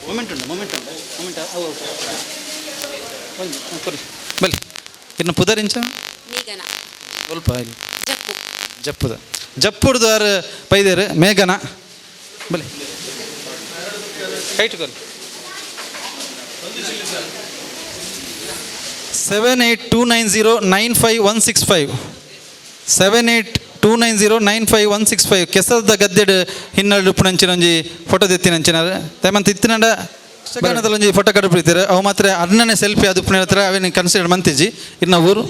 ಮೊಮೆಂಟ್ ಉಂಟು ಮೊಮೆಂಟ್ ಉಂಟು ಮೊಮೆಂಟ್ ಅವು ಒಂಜಿ ಕೊಡಿ ಬಲೆ ಇನ್ನು ಪುದರಿಂಚ ಮೇಘನ. ಸ್ವಲ್ಪ ಇಲ್ಲಿ ಜಪ್ಪುದ ಜಪ್ಪುಡ್ದಾರ ಪೈದೇರು ಮೇಘನ ಬಲೆ ಕೈಟ್ ಕೊಲ್ಲಿ 7829095165 7829095165 ಕೆಸರದ ಗದ್ದೆಡ್ ಹಿನ್ನೆಲೆ ಉಪ್ಪುನಂಚಿನ ಒಂಜಿ ಫೋಟೋ ದೆತ್ತಿನಂಚಿನ ತೇಮಂತ ಇತ್ತಿನಂಡ ಯಕ್ಷಗಾನದಲ್ಲಿ ಒಂಜಿ ಫೋಟೋ ಕಡುಪಿಡ್ತೀರ ಅವು ಮಾತ್ರ ಅರ್ಣನೆ ಸೆಲ್ಫಿ ಅದು ಉಪ್ಪುನ ಹೇಳ್ತಾರೆ ಅವೇನು ಕನ್ಸಿಡರ್ ಮಂತಿಜಿ. ಇನ್ನು ಊರು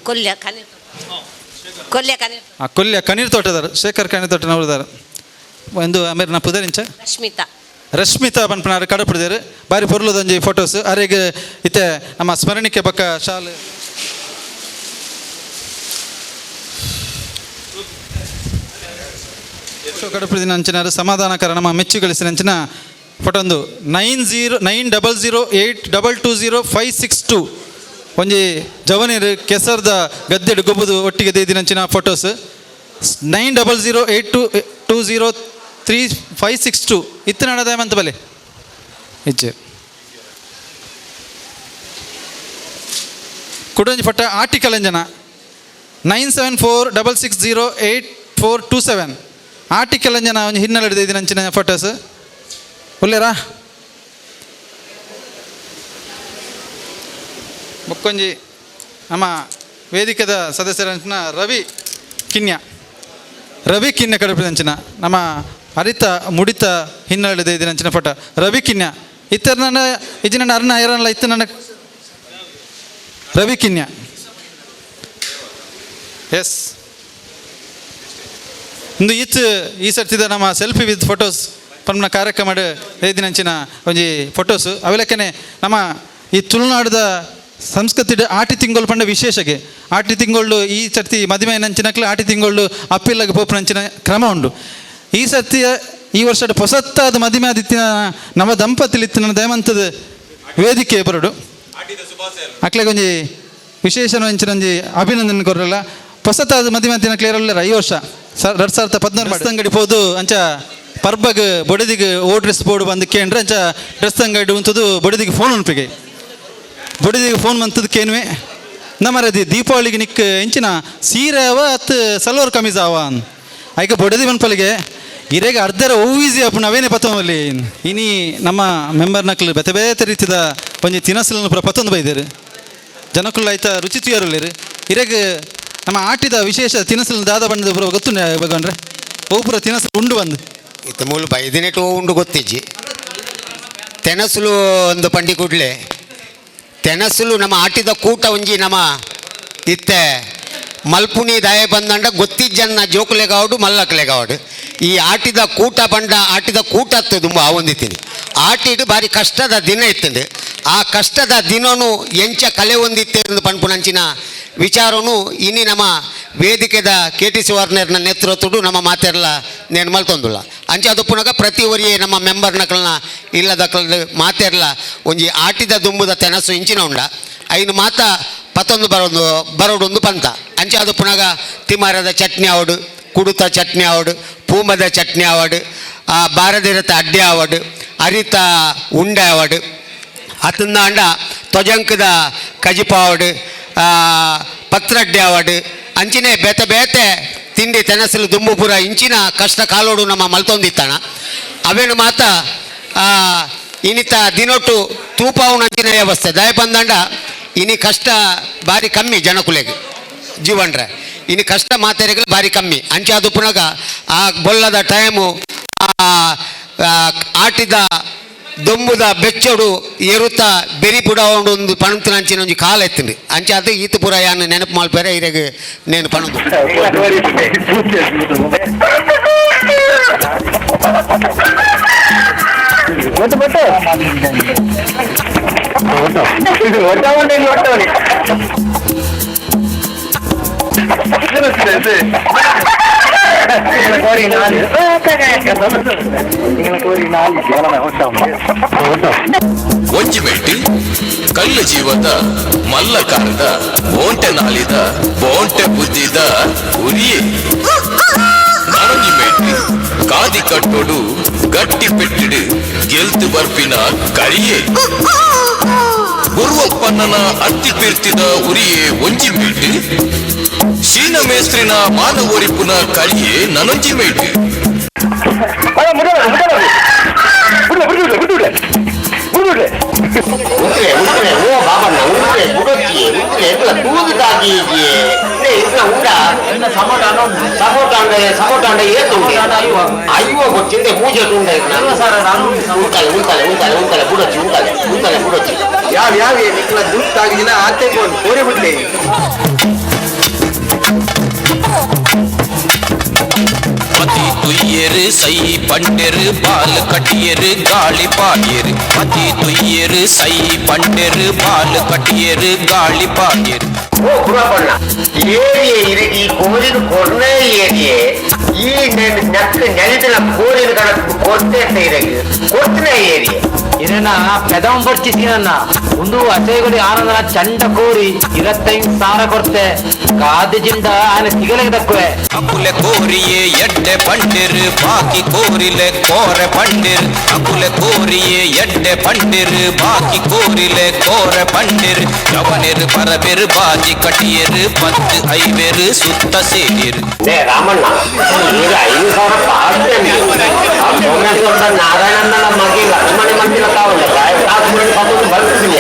ಕೊಲ್ಯ ಕನೀರ್ ಕೊಲ್ಯ ಕನೀರ್ ಆ ಕೊಲ್ಯ ಕಣ್ಣೀರು ತೋಟದಾರ ಶೇಖರ್ ಕಣ್ಣೀರು ತೋಟನವ್ರದಾರ ಒಂದು ಆಮೇಲೆ ನಾ ಪುದರಿಂಚ ರಶ್ಮಿತಾ ರಶ್ಮಿತಾ ಪನ್ಪನಾರು ಕಡಪಿಡಿದಾರೆ ಬಾರಿ ಪೊರ್ಲುದೊಂಜಿ ಫೋಟೋಸ್ ಅರೆಗ್ ಇತ್ತೆ ನಮ್ಮ ಸ್ಮರಣಿಕೆ ಬಕ್ಕ ಶಾಲ್ ಕಡಪಿಡಿದಿನ ಅಂಚಿನ ಸಮಾಧಾನಕರ ನಮ್ಮ ಮೆಚ್ಚುಗಳಿಸಿನ ಅಂಚಿನ ಫೋಟೋ ಒಂದು 909008220562 ಒಂಜಿ ಜವನೀರು ಕೆಸರ್ದ ಗದ್ದೆಡು ಗೊಬ್ಬುದು ಒಟ್ಟಿಗೆ ದೇದಿನಂಚಿನ ಫೋಟೋಸ್ 900082203562 ಇತ್ತು ನಡದ ಮಂತ ಬಲೆ ಇಜ್ಜೆ ಕುಡೊಂಜಿ ಫೋಟೋ ಆರ್ಟಿಕಲ್ ಅಂಜನ 9746608427 ಆರ್ಟಿಕಲ್ ಅಂಜನ ಒಂಜಿ ಹಿನ್ನೆಲೆ ಹಿಡಿದು ಅಂಚಿನ ಫೋಟೋಸ್ ಉಲ್ಲೇರಾ ಬೊಕ್ಕೊಂಜಿ ನಮ್ಮ ವೇದಿಕೆದ ಸದಸ್ಯರಂಚಿನ ರವಿ ಕಿನ್ಯ ರವಿ ಕಿನ್ಯ ಕಡಪಿದಂಚಿನ ನಮ್ಮ ಹರಿತ ಮುಡಿತ ಹಿನ್ನೆಲೆ ಇದಿನಂಚಿನ ಫೋಟೋ ರವಿ ಕಿನ್ಯ ಇತ್ತರ ನನ್ನ ಇಜ್ಜಿ ನನ್ನ ಅರ್ಣ ಇರಲ್ಲ ಇತ್ತು ನನ್ನ ರವಿ ಕಿನ್ಯ ಎಸ್ ಇಂದು ಈಚ್ ಈ ಸರ್ತಿದ ನಮ್ಮ ಸೆಲ್ಫಿ ವಿತ್ ಫೋಟೋಸ್ ಪನ್ಪುನ ಕಾರ್ಯಕ್ರಮ ದಿನಂಚಿನ ಒಂಜಿ ಫೋಟೋಸ್ ಅವೆಲಕ್ಕನೆ ನಮ್ಮ ಈ ತುಳುನಾಡದ ಸಂಸ್ಕೃತಿ ಆಟಿ ತಿಂಗಳು ಪಂಡ ವಿಶೇಷಗೆ ಆಟಿ ತಿಂಗಳು ಈ ಸರ್ತಿ ಮದುವೆ ನಂಚಿನಕ್ಲೆ ಆಟಿ ತಿಂಗಳು ಅಪ್ಪಿಲ್ಲಗೆ ಪೋಪುನಂಚಿನ ಕ್ರಮ ಉಂಡು. ಈ ಸರ್ತಿಯ ಈ ವರ್ಷದ ಪೊಸತ್ತಾದ ಮದುವೆ ಆದಿತ್ತಿನ ನವ ದಂಪತಿಲಿತ್ತಿನ ದಯಮಂತದ ವೇದಿಕೆ ಬರಡು ಅಕ್ಲೆಗೆ ಒಂಜಿ ವಿಶೇಷ ಒಂಚಿನ ಒಂಜಿ ಅಭಿನಂದನೆ ಕೊರಲ್ಲ. ಪೊಸತ್ತಾದ ಮದುವೆ ಆದಿತ್ತಿನ ಕ್ಲಿಯರ್ ಈ ವರ್ಷ 2014 ಅಂಗಡಿ ಪೋದು ಅಂಚ ಪರ್ಬಗ್ ಬೊಡೆದಿಗೆ ಓ ಡ್ರೆಸ್ ಬೋರ್ಡ್ ಬಂದು ಕೇಂದ್ರ ಅಂಚ ಡ್ರೆಸ್ ಅಂಗಡಿ ಉಂಟದು ಬೊಡೆದಿಗೆ ಫೋನ್ ಉಂಪಿಗೆ ಬೊಡೆದಿಗೆ ಫೋನ್ ಮಂತದ ಕೇನ್ವೆ ನಮ್ಮರದಿ ದೀಪಾವಳಿಗೆ ನಿಕ್ ಎಂಚಿನ ಸೀರೆ ಅವ ಅತ್ ಸಲ್ವಾರ್ ಕಮೀಸ್ ಅವ ಐಕ ಬೊಡೆದಿ ಮನ್ಪಲಿಗೆ ಇರೆಗೆ ಅರ್ಧರ ಈಸಿ ಅಪ್ಪು ನಾವೇನೆ ಪತ್ತೊಂಬಲ್ಲಿ ಇನಿ ನಮ್ಮ ಮೆಂಬರ್ ನಕ್ಲು ಬೇತೆ ಬೇತೆ ರೀತಿದ ಒಂಜಿ ತಿನಸುలను ಪೂರ ಪತ್ತೊಂದು ಬೈದೇರು ಜನಕುಲು ಆಯ್ತ ರುಚಿ ತುಯರುಲ್ಲೇರು ಇರೆಗ್ ನಮ್ಮ ಆಟಿದ ವಿಶೇಷ ತಿನಸುಲು ದಾದ ಬಣ್ಣದ ಪೂರ ಗೊತ್ತುಂಡ ಭಗವನ್ರೆ ಅವು ಪೂರ ತಿನಸು ಉಂಡು ಬಂದು ಇತ್ತ ಮೂಲು ಬೈದಿನೆಟ್ಟು ಉಂಡು ಗೊತ್ತಿಜ್ಜಿ ತೆನಸುಲು ಒಂದು ಪಂಡಿ ಕೂಡಲೇ ತೆನಸುಲು ನಮ್ಮ ಆಟಿದ ಕೂಟ ಒಂಜಿ ನಮ್ಮ ಇತ್ತೆ ಮಲ್ಪುಣಿ ದಯ ಬಂದಂಡ ಗೊತ್ತಿಜ್ಜನ್ನ ಜೋಕುಲೆಗಾವಡು ಮಲ್ಲಕ್ಲೆಗಾವಡು ಈ ಆಟಿದ ಕೂಟ ಬಂಡ ಆಟಿದ ಕೂಟ ತುಂಬ ಆವೊಂದಿತ್ತೀನಿ ಆಟಿಡು ಭಾರಿ ಕಷ್ಟದ ದಿನ ಇತ್ತಂಡು ಆ ಕಷ್ಟದ ದಿನನು ಎಂಚ ಕಲೆ ಹೊಂದಿತ್ತೆ ಎಂದು ಪನ್ಪುನಂಚಿನ ವಿಚಾರನು ಇನಿ ನಮ್ಮ ವೇದಿಕೆದ ಕೆ ಟಿ ಸಿ ವಾರ್ನರ್ನ ನೇತೃತ್ವಡು ನಮ್ಮ ಮಾತೆರ್ಲ ನೇನು ಮಲ್ತೊಂದುಲ್ಲ ಅಂಚ ಅದು ಪುನಗ ಪ್ರತಿ ಒರಿಯೇ ನಮ್ಮ ಮೆಂಬರ್ ನಕಲ್ನ ಇಲ್ಲದಕಲ್ ಮಾತೆರ್ಲ ಒಂಜಿ ಆಟಿದ ದುಂಬುದ ತೆನಸು ಇಂಚಿನ ಉಂಡ ಐನು ಮಾತ ಪತ್ತೊಂದು ಬರೋದು ಬರೋಡೊಂದು ಪಂತ ಅಂಚ ಅದು ಪುನಗ ತಿಮಾರದ ಚಟ್ನಿ ಆವಡು ಕುಡುತ ಚಟ್ನಿ ಆವಡು ಪೂಮದ ಚಟ್ನಿ ಆವಡು ಬಾರದಿರತ ಅಡ್ಡೆ ಆವಡು ಅರಿತ ಉಂಡೆ ಆವಡು ಅತಂದಾಂಡ ತೊಜಂಕದ ಕಜಿಪಾವಡು ಪತ್ರಡ್ಡೆ ಆವಡು ಅಂಚಿನೆ ಬೇತೆ ಬೇತೆ ತಿಂಡಿ ತೆನಸಲು ದುಂಬು ಪೂರ ಇಂಚಿನ ಕಷ್ಟ ಕಾಲೋಡು ನಮ್ಮ ಮಲ್ತೊಂದಿತ್ತಾಣ ಅವೇನು ಮಾತ ಇನಿತ ದಿನೊಟ್ಟು ತೂಪಾವುನ ಅಂಚಿನ ವ್ಯವಸ್ಥೆ ದಯ ಬಂದಂಡ ಇನಿ ಕಷ್ಟ ಭಾರಿ ಕಮ್ಮಿ ಜನಕುಲೆಗೆ ಜೀವನ್ರೆ ಇನಿ ಕಷ್ಟ ಮಾತೆರೆಗಳು ಭಾರಿ ಕಮ್ಮಿ ಅಂಚೆ ಅದು ಪುನಗ ಆ ಬೊಲ್ಲದ ಟೈಮು ಆ ಆಟಿದ ದೊಂಬುದ ಬೆಚ್ಚೋಡು ಎರುತ ಬೆರಿ ಪುಡ ಒಂದು ಪಣಂತಿನ ಅಂಚಿನ ಒಂಜಿ ಕಾಲ ಎತ್ತಿಂಡು ಅಂಚೆ ಅದು ಈತ ಪುರ ಯಾನ್ ನೆನಪು ಮಲ್ಪೇರೆ ಇರೆಗ್ ನೇನು ಪಣದು. ಒಂಜಿ ಮೆಟ್ಟಿ ಕಲ್ಲ ಜೀವದ ಮಲ್ಲ ಕಾರದ ಬೋಂಟೆ ನಾಲಿದ ಬೋಂಟೆ ಬುದ್ಧಿದ ಉರಿಯೇ ನಾನೊಂಜಿ ಮೆಟ್ಟಿ ಕಾದಿ ಕಟ್ಟೋಡು ಗಟ್ಟಿ ಪೆಟ್ಟಿಡು ಗೆಲ್ತು ಬರ್ಪಿನ ಕರಿಯೇ ಗುರುವಪ್ಪಣ್ಣನ ಅತ್ತಿ ಪೀರ್ತಿದ ಉರಿಯೇ ಒಂಜಿ ಮೇಟಿ ಶೀನ ಮೇಸ್ತ್ರಿನ ಮಾನ ಒರಿಪುನ ಕರಿಯೇ ನನೊಂಜಿ ಮೇಟಿ. ಯಾವ ಯಾವ ನಿಕ್ಲ ದುಡ್ಡು ಆಗಿದಿನ ಆತೆ ಕೋರಿ ಬಿಡ್ಲಿ. ಪತಿ ತುಯ್ಯರು ಸೈ ಪಂಡೆರು ಬಾಲ್ ಕಟ್ಟಿಯರು ಗಾಳಿ ಪಾಡ್ಯರು ಪತಿ ತುಯ್ಯರು ಸೈ ಪಂಡೆರು ಬಾಲ್ ಕಟ್ಟಿಯರು ಗಾಳಿ ಪಾಡ್ಯರು. ಓ ಗುರಬಣ್ಣ ಏರಿಯೇ ಇರೆ ಈ ಕೋರಿನ ಕೊರ್ನೇ ಏರಿಯೇ ಈ ನೆಕ್ಕ ನೆಲಿದಿನ ಕೋರಿನ ಕಣಕ್ ಕೊರ್ತೆ ಇರಗಿ ಕೊರ್ತನೇ ಏರಿಯೆ ಇದನ್ನ ಪೆದಂ ಬರ್ಚಿಸಿನನ್ನ ಒಂದು ಅಸೆಗಡಿ ಆನಂದನ ಚಂಡ ಕೋರಿ 25,000 ಕೊರ್ತೆ ಕಾದಿಜಿಂದ ಆನೆ ಸಿಗಲೆಗೆ ದಕ್ಕುವೆ. ಅಕುಲೆ ಕೋರಿಯೇ ಎಡ್ಡೆ ಪಂಡಿರು ಬಾಕಿ ಕೋರಿಲೆ ಕೋರೆ ಪಂಡಿರು ಅಕುಲೆ ಕೋರಿಯೇ ಎಡ್ಡೆ ಪಂಡಿರು ಬಾಕಿ ಕೋರಿಲೆ ಕೋರೆ ಪಂಡಿರು ಜವನೆರು ಪರಬೆರು ಬಾಜಿ ಕಟಿಯರು 10 5 ಸುತ್ತ ಸೇರಿರು. ಲೇ ರಾಮಣ್ಣ ಈಗ 5,000 ಪಾಡ್ತೇನೆ ಸೋಮೇಶ್ವರದ ನಾರಾಯಣನ ಮಗಿ ಲಕ್ಷ್ಮಣ ಮಂದಿರ ತಾವಲ್ಲ ಬರ್ತೀನಿ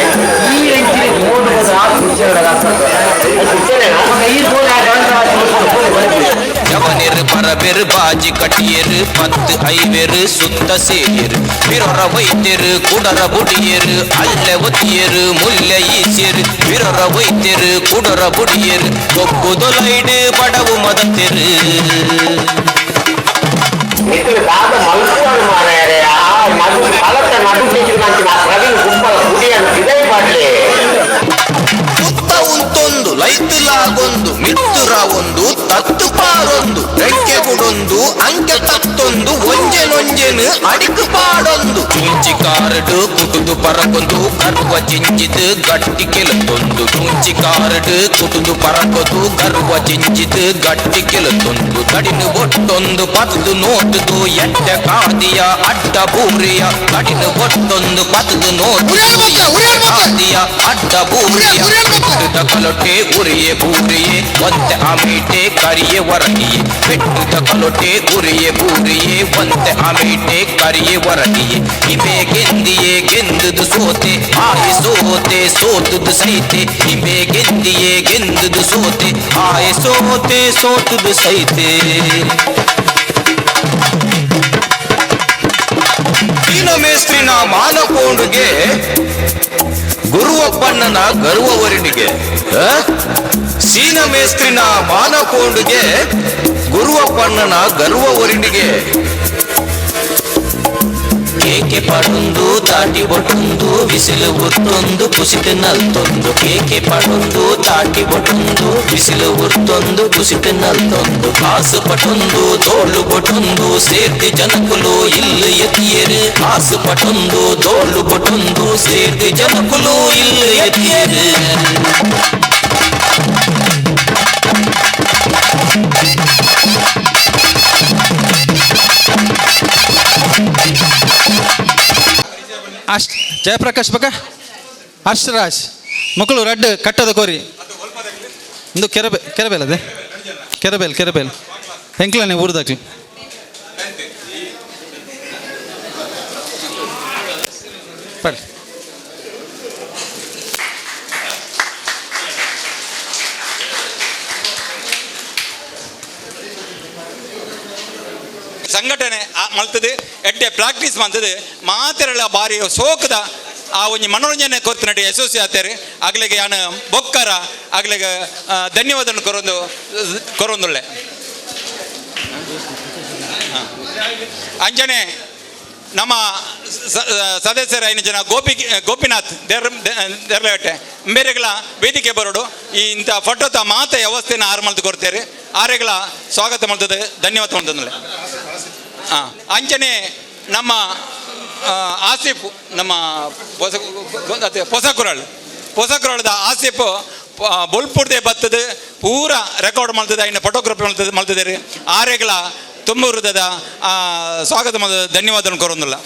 ಜವನೆರು ಪರಬೆರು ಬಾಜಿ ಕಟಿಯರು 10 5 ಸುತ್ತ ಸೇರಿರು ಬಿರೊರ ವೈದ್ಯರು ಕುಡರ ಬುಡಿಯರು ಅಲ್ಲೆ ಒತ್ತಿಯರು ಮುಲ್ಲೆ ಈಸಿಯರು ಬಿರೊರ ವೈದ್ಯರು ಕುಡರ ಬುಡಿಯರು ಕೊಕ್ಕುದೊಲೈಡು ಬಡವು ಮದತೆರು. ನಿಖಿಲ್ ದಾದ ಮಲ್ಪುವನು ಮಾರಾಯರೆ ಆ ನಡು ಬಲತ ನಡು ಟೀಚರ್ ಆ ಪ್ರವೀಣ್ ಗುಂಪಲ ಗುಡಿಯನ್ನು ಬಿದೈ ಮಾಡ್ಲಿ. ಸುತ್ತ ಉಂತೊಂದು ಲೈತುಲಾಗೊಂದು ಮಿತ್ತುರ ಒಂದು ತತ್ತು ಪಾರೊಂದು ರೆಕ್ಕೆ ಗುಡೊಂದು ಅಂಕೆ ತಪ್ಪೊಂದು. ನಲ್ತೊಂದು ಒಂಜೆನೊಂಜೆನು ಅಡಿಕು ಪಾಡೊಂದು ಚುಂಚಿ ಕಾರಡು ಕುಟುದು ಪರಕೊಂದು ಗರ್ವ ಜಿಂಜಿದು ಗಟ್ಟಿ ಕೆಲತೊಂದು ಚುಂಚಿ ಕಾರಡು ಕುಟುದು ಪರಕೊದು ಗರ್ವ ಜಿಂಜಿದು ಗಟ್ಟಿ ಕೆಲತೊಂದು ತಡಿನು ಒಟ್ಟೊಂದು ಪತದು ನೋಟುದು ಎಡ್ಡ ಕಾದಿಯ ಅಡ್ಡ ಬೂರಿಯ ತಡಿನು ಒಟ್ಟೊಂದು ಪತದು ನೋಟುದು ಕಾದಿಯ ಅಡ್ಡ ಬೂರಿಯ ಬೆಟ್ಟದ ಕಲೊಟೆ ಉರಿಯೆ ಬೂರಿಯೆ ಒಂತೆ ಅಮೀಟೆ ಕರಿಯೆ ವರಗಿಯೆ ಬೆಟ್ಟದ ಕಲೊಟೆ ಉರಿಯೆ ಬೂರಿಯೆ ಒಂತೆ ಅಮೀಟೆ ಕರಿಯೆ ವರಗಿಯೆ ಇಬೆ ಗೆಂದಿಯೆ ಗೆಂದುದು ಸೋತೆ ಆಯೆ ಸೋತೆ ಸೋತುದು ಸೈತೆ ಇಬೆ ಗೆಂದಿಯೆ ಗೆಂದುದು ಸೋತೆ ಆಯೆ ಸೋತೆ ಸೋತುದು ಸೈತೆ. ಮೇಸ್ತ್ರಿನ ಮಾನಕೋಂಡುಗೆ ಗುರುವಪ್ಪಣ್ಣನ ಗರ್ವವರಿಣಿಗೆ ಸೀನ ಮೇಸ್ತ್ರಿನ ಮಾನಕೋಂಡುಗೆ ಗುರುವಪ್ಪಣ್ಣನ ಗರ್ವವರಿಣಿಗೆ ಕೇಕೆ ಪಡೊಂದು ತಾಟಿ ಬೊಟ್ಟೊಂದು ಬಿಸಿಲು ಉರ್ತೊಂದು ಕುಸಿತು ನಲ್ತೊಂದು ಕೇಕೆ ಪಡೊಂದು ತಾಟಿ ಬೊಟ್ಟೊಂದು ಬಿಸಿಲು ಉರ್ತೊಂದು ಕುಸಿತು ನಲ್ತೊಂದು ಕಾಸು ಪಟೊಂದು ತೋಳು ಬೊಟ್ಟೊಂದು ಸೇರ್ತಿ ಜನಕುಲು ಇಲ್ಲು ಎತ್ತಿಯರು ಕಾಸು ಪಟೊಂದು ತೋಳು ಬೊಟ್ಟೊಂದು ಸೇರ್ತಿ ಜನಕುಲು ಇಲ್ಲು ಎತ್ತಿಯರು. ಅಷ್ಟ್ ಜಯಪ್ರಕಾಶ್ ಬಕ ಹರ್ಷರಾಜ್ ಮಕ್ಕಳು ರಡ್ಡು ಕಟ್ಟದ ಕೋರಿ ಇಂದು ಕೆರಬೆ ಕೆರಬೇಲ್ ಅದೇ ಕೆರಬೇಲ್ ಕೆರಬೇಲ್ ಎಂಕ್ಲನೆ ಊರ್ದಾಕ್ಲಿ ಪಡ್ ಸಂಘಟನೆ ಮಲ್ತದೆ ಎಡ್ಡೆ ಪ್ರಾಕ್ಟೀಸ್ ಮಾಡ್ತದೆ ಮಾತೆರಳ ಬಾರಿ ಸೋಕದ ಆ ಒಂಜಿ ಮನೋರಂಜನೆ ಕೊರ್ತಿನಟ್ಟಿ ಯಶಸ್ವಿ ಆತೇರಿ ಅಗ್ಲಿಗೆ ಯಾನು ಬೊಕ್ಕರ ಅಗ್ಲಿಗೆ ಧನ್ಯವಾದ ಕೊರೊಂದು ಕೊರೊಂದುಳ್ಳೆ. ಅಂಜನೆ ನಮ್ಮ ಸದಸ್ಯರ ಐನು ಜನ ಗೋಪಿನಾಥ್ ದೇರ್ಲಗಟ್ಟೆ ಬೇರೆಗಳ ವೇದಿಕೆ ಬರೋಡು ಈ ಇಂಥ ಫೋಟೋತ ಮಾತ ವ್ಯವಸ್ಥೆನ ಆರು ಮಲ್ತು ಕೊಡ್ತೇವೆ ಆರೆಗಳ ಸ್ವಾಗತ ಮಾಡ್ತದೆ ಧನ್ಯವಾದ ಮಾಡ್ತಂದ್ರೆ. ಹಾಂ ಅಂಚನೆ ನಮ್ಮ ಆಸಿಫ್ ನಮ್ಮ ಪೊಸಕುರಳ್ ಪೊಸಕುರಳದ ಆಸಿಫ್ ಬೊಲ್ಪುರ್ದೆ ಬರ್ತದೆ ಪೂರ ರೆಕಾರ್ಡ್ ಮಾಡ್ತದೆ ಇನ್ನು ಫೋಟೋಗ್ರಫಿ ಮಾಡ್ತದೆ ಮಾಡ್ತಿದ್ದಾರೆ ಆರೆಗಳ ತುಂಬೂರುದ ಸ್ವಾಗತ ಮಾಡ್ತದೆ ಧನ್ಯವಾದ ಕೊರೊಂದಿಲ್ಲ.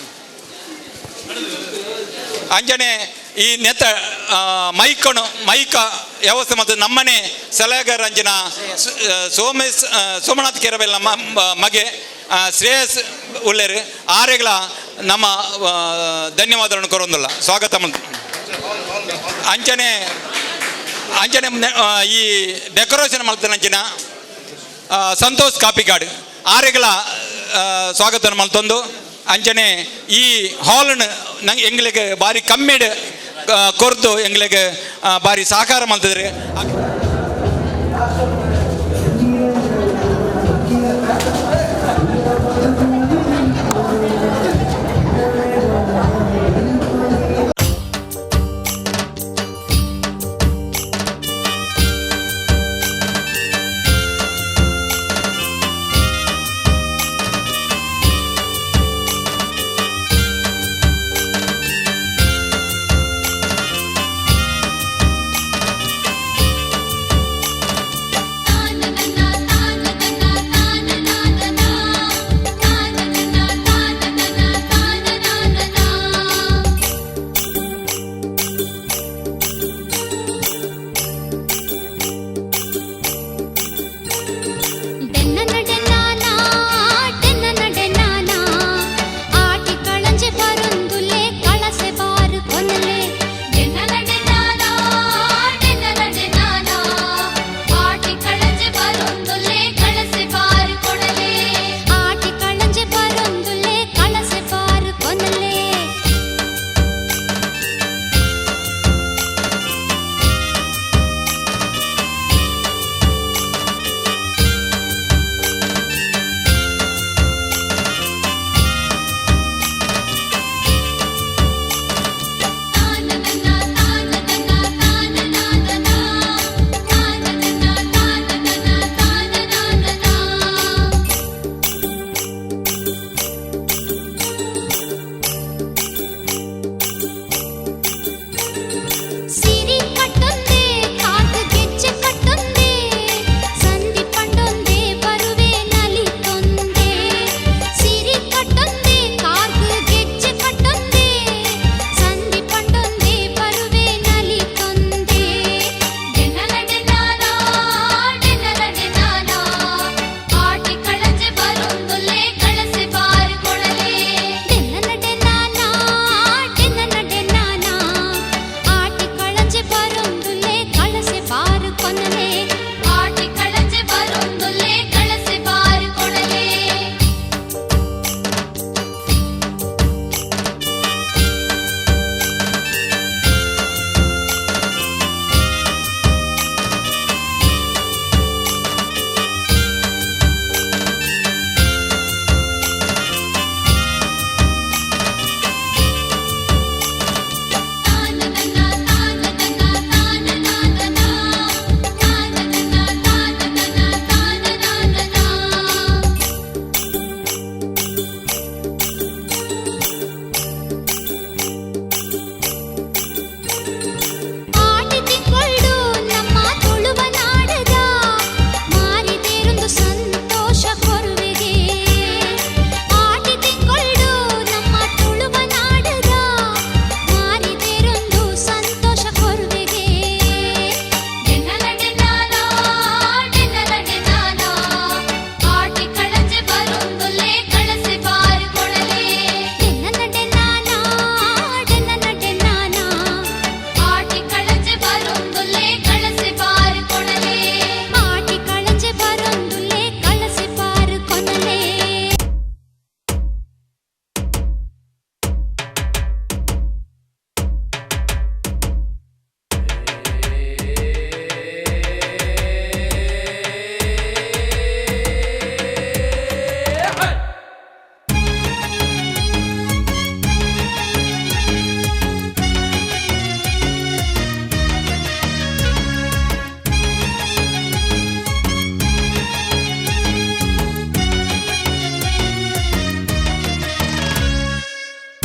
ಅಂಜನೆ ಈ ನೆತ್ತ ಮೈಕಣು ಮೈಕ ವ್ಯವಸ್ಥೆ ಮತ್ತು ನಮ್ಮನೆ ಸಲಹೆಗಾರ ಅಂಜನ ಸೋಮೇಶ್ ಸೋಮನಾಥ್ ಕೆರಬೆಲ್ ನಮ್ಮ ಮಗೆ ಶ್ರೇಯಸ್ ಉಳ್ಳೇರು ಆರೆಗಳ ನಮ್ಮ ಧನ್ಯವಾದಗಳನ್ನು ಕೊರೊಂದಿಲ್ಲ ಸ್ವಾಗತ ಮಾಡ್ತ. ಅಂಚನೆ ಅಂಚನೆ ಈ ಡೆಕೋರೇಷನ್ ಮಾಡ್ತಾನೆ ಅಂಚಿನ ಸಂತೋಷ್ ಕಾಪಿಕಾಡ್ ಆರೆಗಳ ಸ್ವಾಗತ ಮಲ್ತೊಂದು ಅಂಚನೆ ಈ ಹಾಲ್ನ ನಂಗೆ ಎಂಗ್ಲಿಗೆ ಬಾರಿ ಕಮ್ಮಿಡ್ ಕೊರ್ದು ಎಂಗ್ಲಿಗೆ ಬಾರಿ ಸಹಕಾರ ಮಲ್ತಿದ್ರಿ.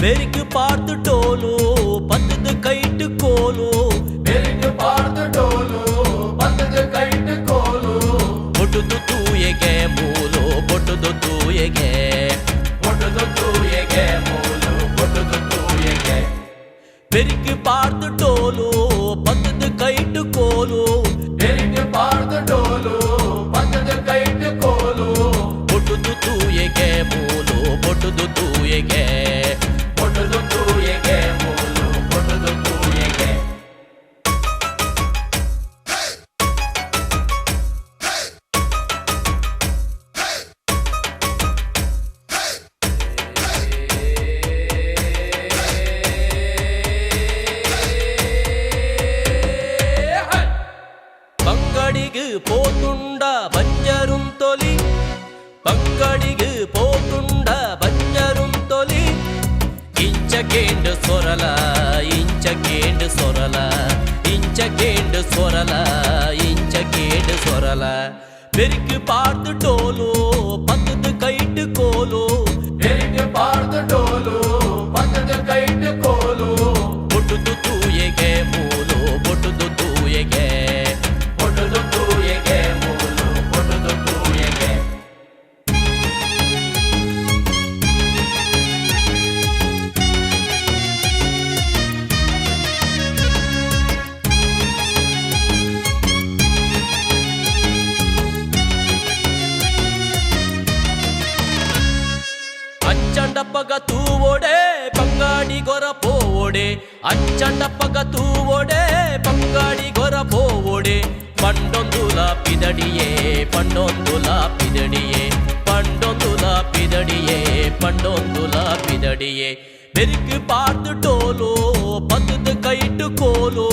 ಬೆರಿಕ್ ಪಾಡ್ದು ಡೋಲು ಪತ್ತದ ಕೈಟ್ ಕೋಲು. ಬೆರಿಕ್ ಪಾಡ್ದು ಡೋಲು ಪತ್ತದ ಕೈಟ್ ಕೋಲು. ಬೊಟ್ಟುದು ತೂಯೆಗೆ ಮೂಲು ಬೊಟ್ಟುದು ತೂಯೆಗೆ, ಬೊಟ್ಟುದು ತೂಯೆಗೆ ಮೂಲು ಬೊಟ್ಟುದು ತೂಯೆಗೆ. ಬೆರಿಕ್ ಪಾಡ್ದು ಡೋಲು ಪತ್ತದ ಕೈಟ್ ಕೋಲು. ಬೆರಿಕ್ ಪಾಡ್ದು ಡೋಲು ಪತ್ತದ ಕೈಟ್ ಕೋಲು. ಬೊಟ್ಟುದು ತೂಯೆಗೆ ಮೂಲು ಬೊಟ್ಟುದು ತೂಯೆಗೆ, ಬೊಟ್ಟುದು ತೂಯೆಗೆ ಮೂಲು ಬೊಟ್ಟುದು ತೂಯೆಗೆ. ಬಂಗಡಿಗೆ ಪೋತುಂಡ ಬಂಜರುಂ ತೊಲಿ, ಬಂಗಡಿಗೆ ಪೋತುಂಡ ಬಂಜರುಂ ತೊಲಿ. ಇಂಚ ಕೇಂಡು ಸೊರಲ ಇಂಚ ಕೇಂಡು ಸೊರಲ, ಇಂಚ ಕೇಂಡು ಸೊರಲ ಇಂಚ ಕೇಂಡು ಸೊರಲ. ಬೆರಿಕ್ ಪಾಡ್ದು ಡೋಲು ಪತ್ತದ ಕೈಟ್ ಕೋಲು. ಬೆರಿಕ್ ಪಾಡ್ದು ಡೋಲು ಪತ್ತದ ಕೈಟ್ ಕೋಲು. ಬೊಟ್ಟುದು ತೂಯೆಗೆ ಮೂಲು ಬೊಟ್ಟುದು ತೂಯೆಗೆ, ಬೊಟ್ಟುದು ತೂಯೆಗೆ ಮೂಲು ಬೊಟ್ಟುದು ತೂಯೆಗೆ. ಅಂಚಂಡಪ್ಪಗ ತೂವೋಡೆ ಬಂಗಾಡಿ ಗೊರ ಪೋವೋಡೆ, ಅಂಚಂಡಪ್ಪಗ ತೂವೋಡೆ ಬಂಗಾಡಿ ಗೊರ ಪೋವೋಡೆ. ಪಂಡೊಂದುಲ ಪಿದಡಿಯೇ ಪಂಡೊಂದುಲ ಪಿದಡಿಯೇ, ಪಂಡೊಂದುಲ ಪಿದಡಿಯೇ ಪಂಡೊಂದುಲ ಪಿದಡಿಯೇ. ಬೆರಿಕ್ ಪಾಡ್ದು ಡೋಲು ಪತ್ತದ ಕೈಟ್ ಕೋಲು.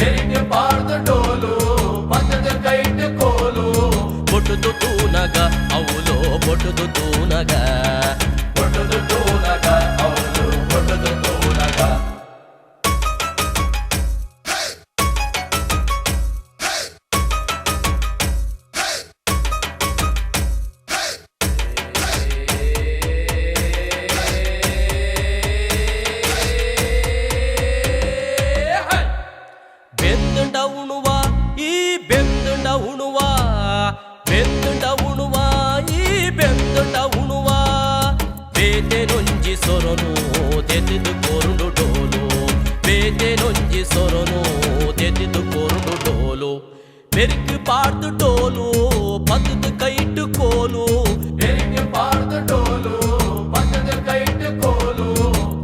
ಬೆರಿಕ್ ಪಾಡ್ದು ಡೋಲು ಪತ್ತದ ಕೈಟ್ ಕೋಲು. ಬೊಟ್ಟುದು ತೂನಗ ಅವಲು ಬೊಟ್ಟುದು ತೂನಗ, ಬೊಟ್ಟುದು ತೂನಗ ಅವಲು ಬೊಟ್ಟುದು ತೂನಗ. ಬೆಂದುಂಡ ಉಣುವ ಈ ಬೆಂದುಂಡ ಉಣುವ, ಬೆಂದುಂಡ ಉಣುವ ಈ ಬೆಂದುಂಡ ಉಣುವ. ಬೇತೆನೊಂಜಿ ಸೊರನು ದೆತ್ತಿದು ಕೊರುಂಡು ಡೋಲು, ಬೇತೆನೊಂಜಿ ಸೊರನು ದೆತ್ತಿದು ಕೊರುಂಡು ಡೋಲು. ಬೆರಿಕ್ ಪಾಡ್ದು ಡೋಲು ಪತ್ತದ ಕೈಟ್ ಕೋಲು. ಬೆರಿಕ್ ಪಾಡ್ದು ಡೋಲು ಪತ್ತದ ಕೈಟ್ ಕೋಲು.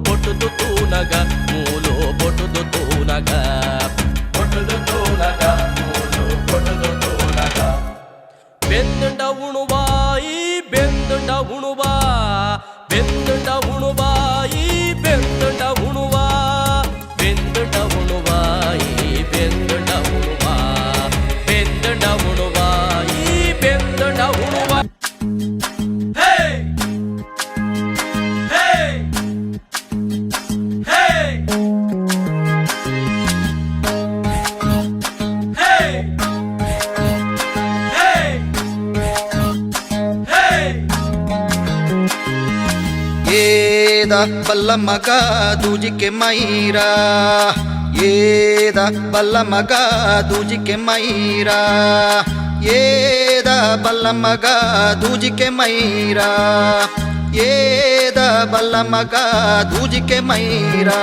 ಬೊಟ್ಟುದು ತೂನಗ ಮೂಲು ಬೊಟ್ಟುದು ತೂನಗ, ಬೊಟ್ಟುದು ತೂನಗ ಮೂಲು ಬೊಟ್ಟುದು ತೂನಗ. ಬೆಂದುಂಡ ಉಣುವಾಯಿ ಬೆಂದುಂಡ ಉಣುವ, ಬೆಂದುಂಡ ಉಣುವಾಯಿ ಬೆಂದುಂಡ ಉಣುವ, ಬೆಂದುಂಡ ಉಣುವಾಯಿ ಬೆಂದುಂಡ ಉಣುವ, ಬೆಂದುಂಡ ಉಣುವಾಯಿ ಬೆಂದುಂಡ ಉಣುವ. ಹೇ ಹೇ ಹೇ ಹೇ ಹೇ ಹೇ. ಏದ ಬಲ್ಲ ಮಗ ದೂಜಿಕೆ ಮೈರಾ, ಏದ ಬಲ್ಲ ಮಗ ದೂಜಿಕೆ ಮೈರಾ, ಏದ ಬಲ್ಲ ಮಗ ದೂಜಿಕೆ ಮೈರಾ, ಏದ ಬಲ್ಲ ಮಗ ದೂಜಿಕೆ ಮೈರಾ.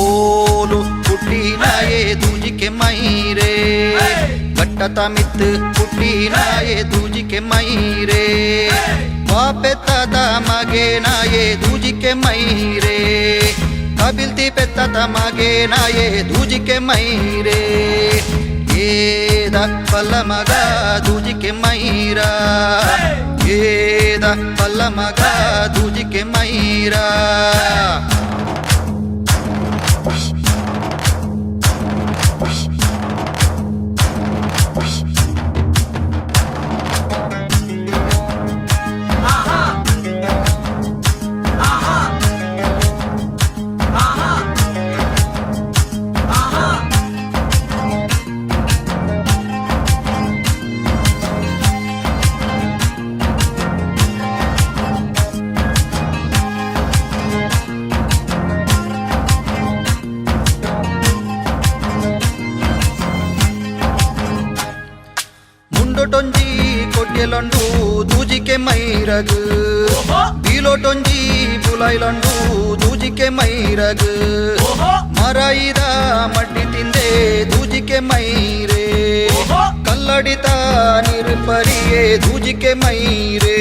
ಓಲು ಪುಟ್ಟಿನಾಯೇ ದೂಜಿಕೆ ಮೈರೇ, ಕಟ್ಟತ ಮಿತ್ತು ಪುಟ್ಟಿನಾಯೇ ದೂಜಿಕೆ ಮೈರೇ. ಪೆತ್ತದ ಮಗೇನಾಯೇ ದೂಜಿಕೆ ಮೈರೇ, ಕಬಿಲ್ತಿ ಪೆತ್ತದ ಮಗೇನಾಯೇ ದೂಜಿಕೆ ಮೈರೇ. ಏದ ಬಲ್ಲ ಮಗ ದೂಜಿಕೆ ಮೈರಾ, ಏದ ಬಲ್ಲ ಮಗ ದೂಜಿಕೆ ಮೈರಾ. ಬೂಲೋಟೊಂಜಿ ಕೊಟ್ಯಲಂಡು ದೂಜಿಕೆ ಮೈರಗ್. ಬೀಲೋಟೊಂಜಿ ಬುಲೈಲಂಡು ದೂಜಿಕೆ ಮೈರಗ್. ಮರಾಯಿದ ಮಡ್ಡಿ ತಿಂದೆ ದೂಜಿಕೆ ಮೈರೆ. ಕಲ್ಲಡಿತ ನೀರು ಪರಿಯೇ ದೂಜಿಕೆ ಮೈರೆ.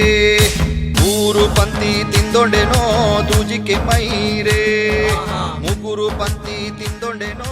ಊರು ಪಂತಿ ತಿಂದೊಂಡೆನೋ ದೂಜಿಕೆ ಮೈರೆ. ಮುಗುರು ಪಂತಿ ತಿಂದೊಂಡೆನೋ.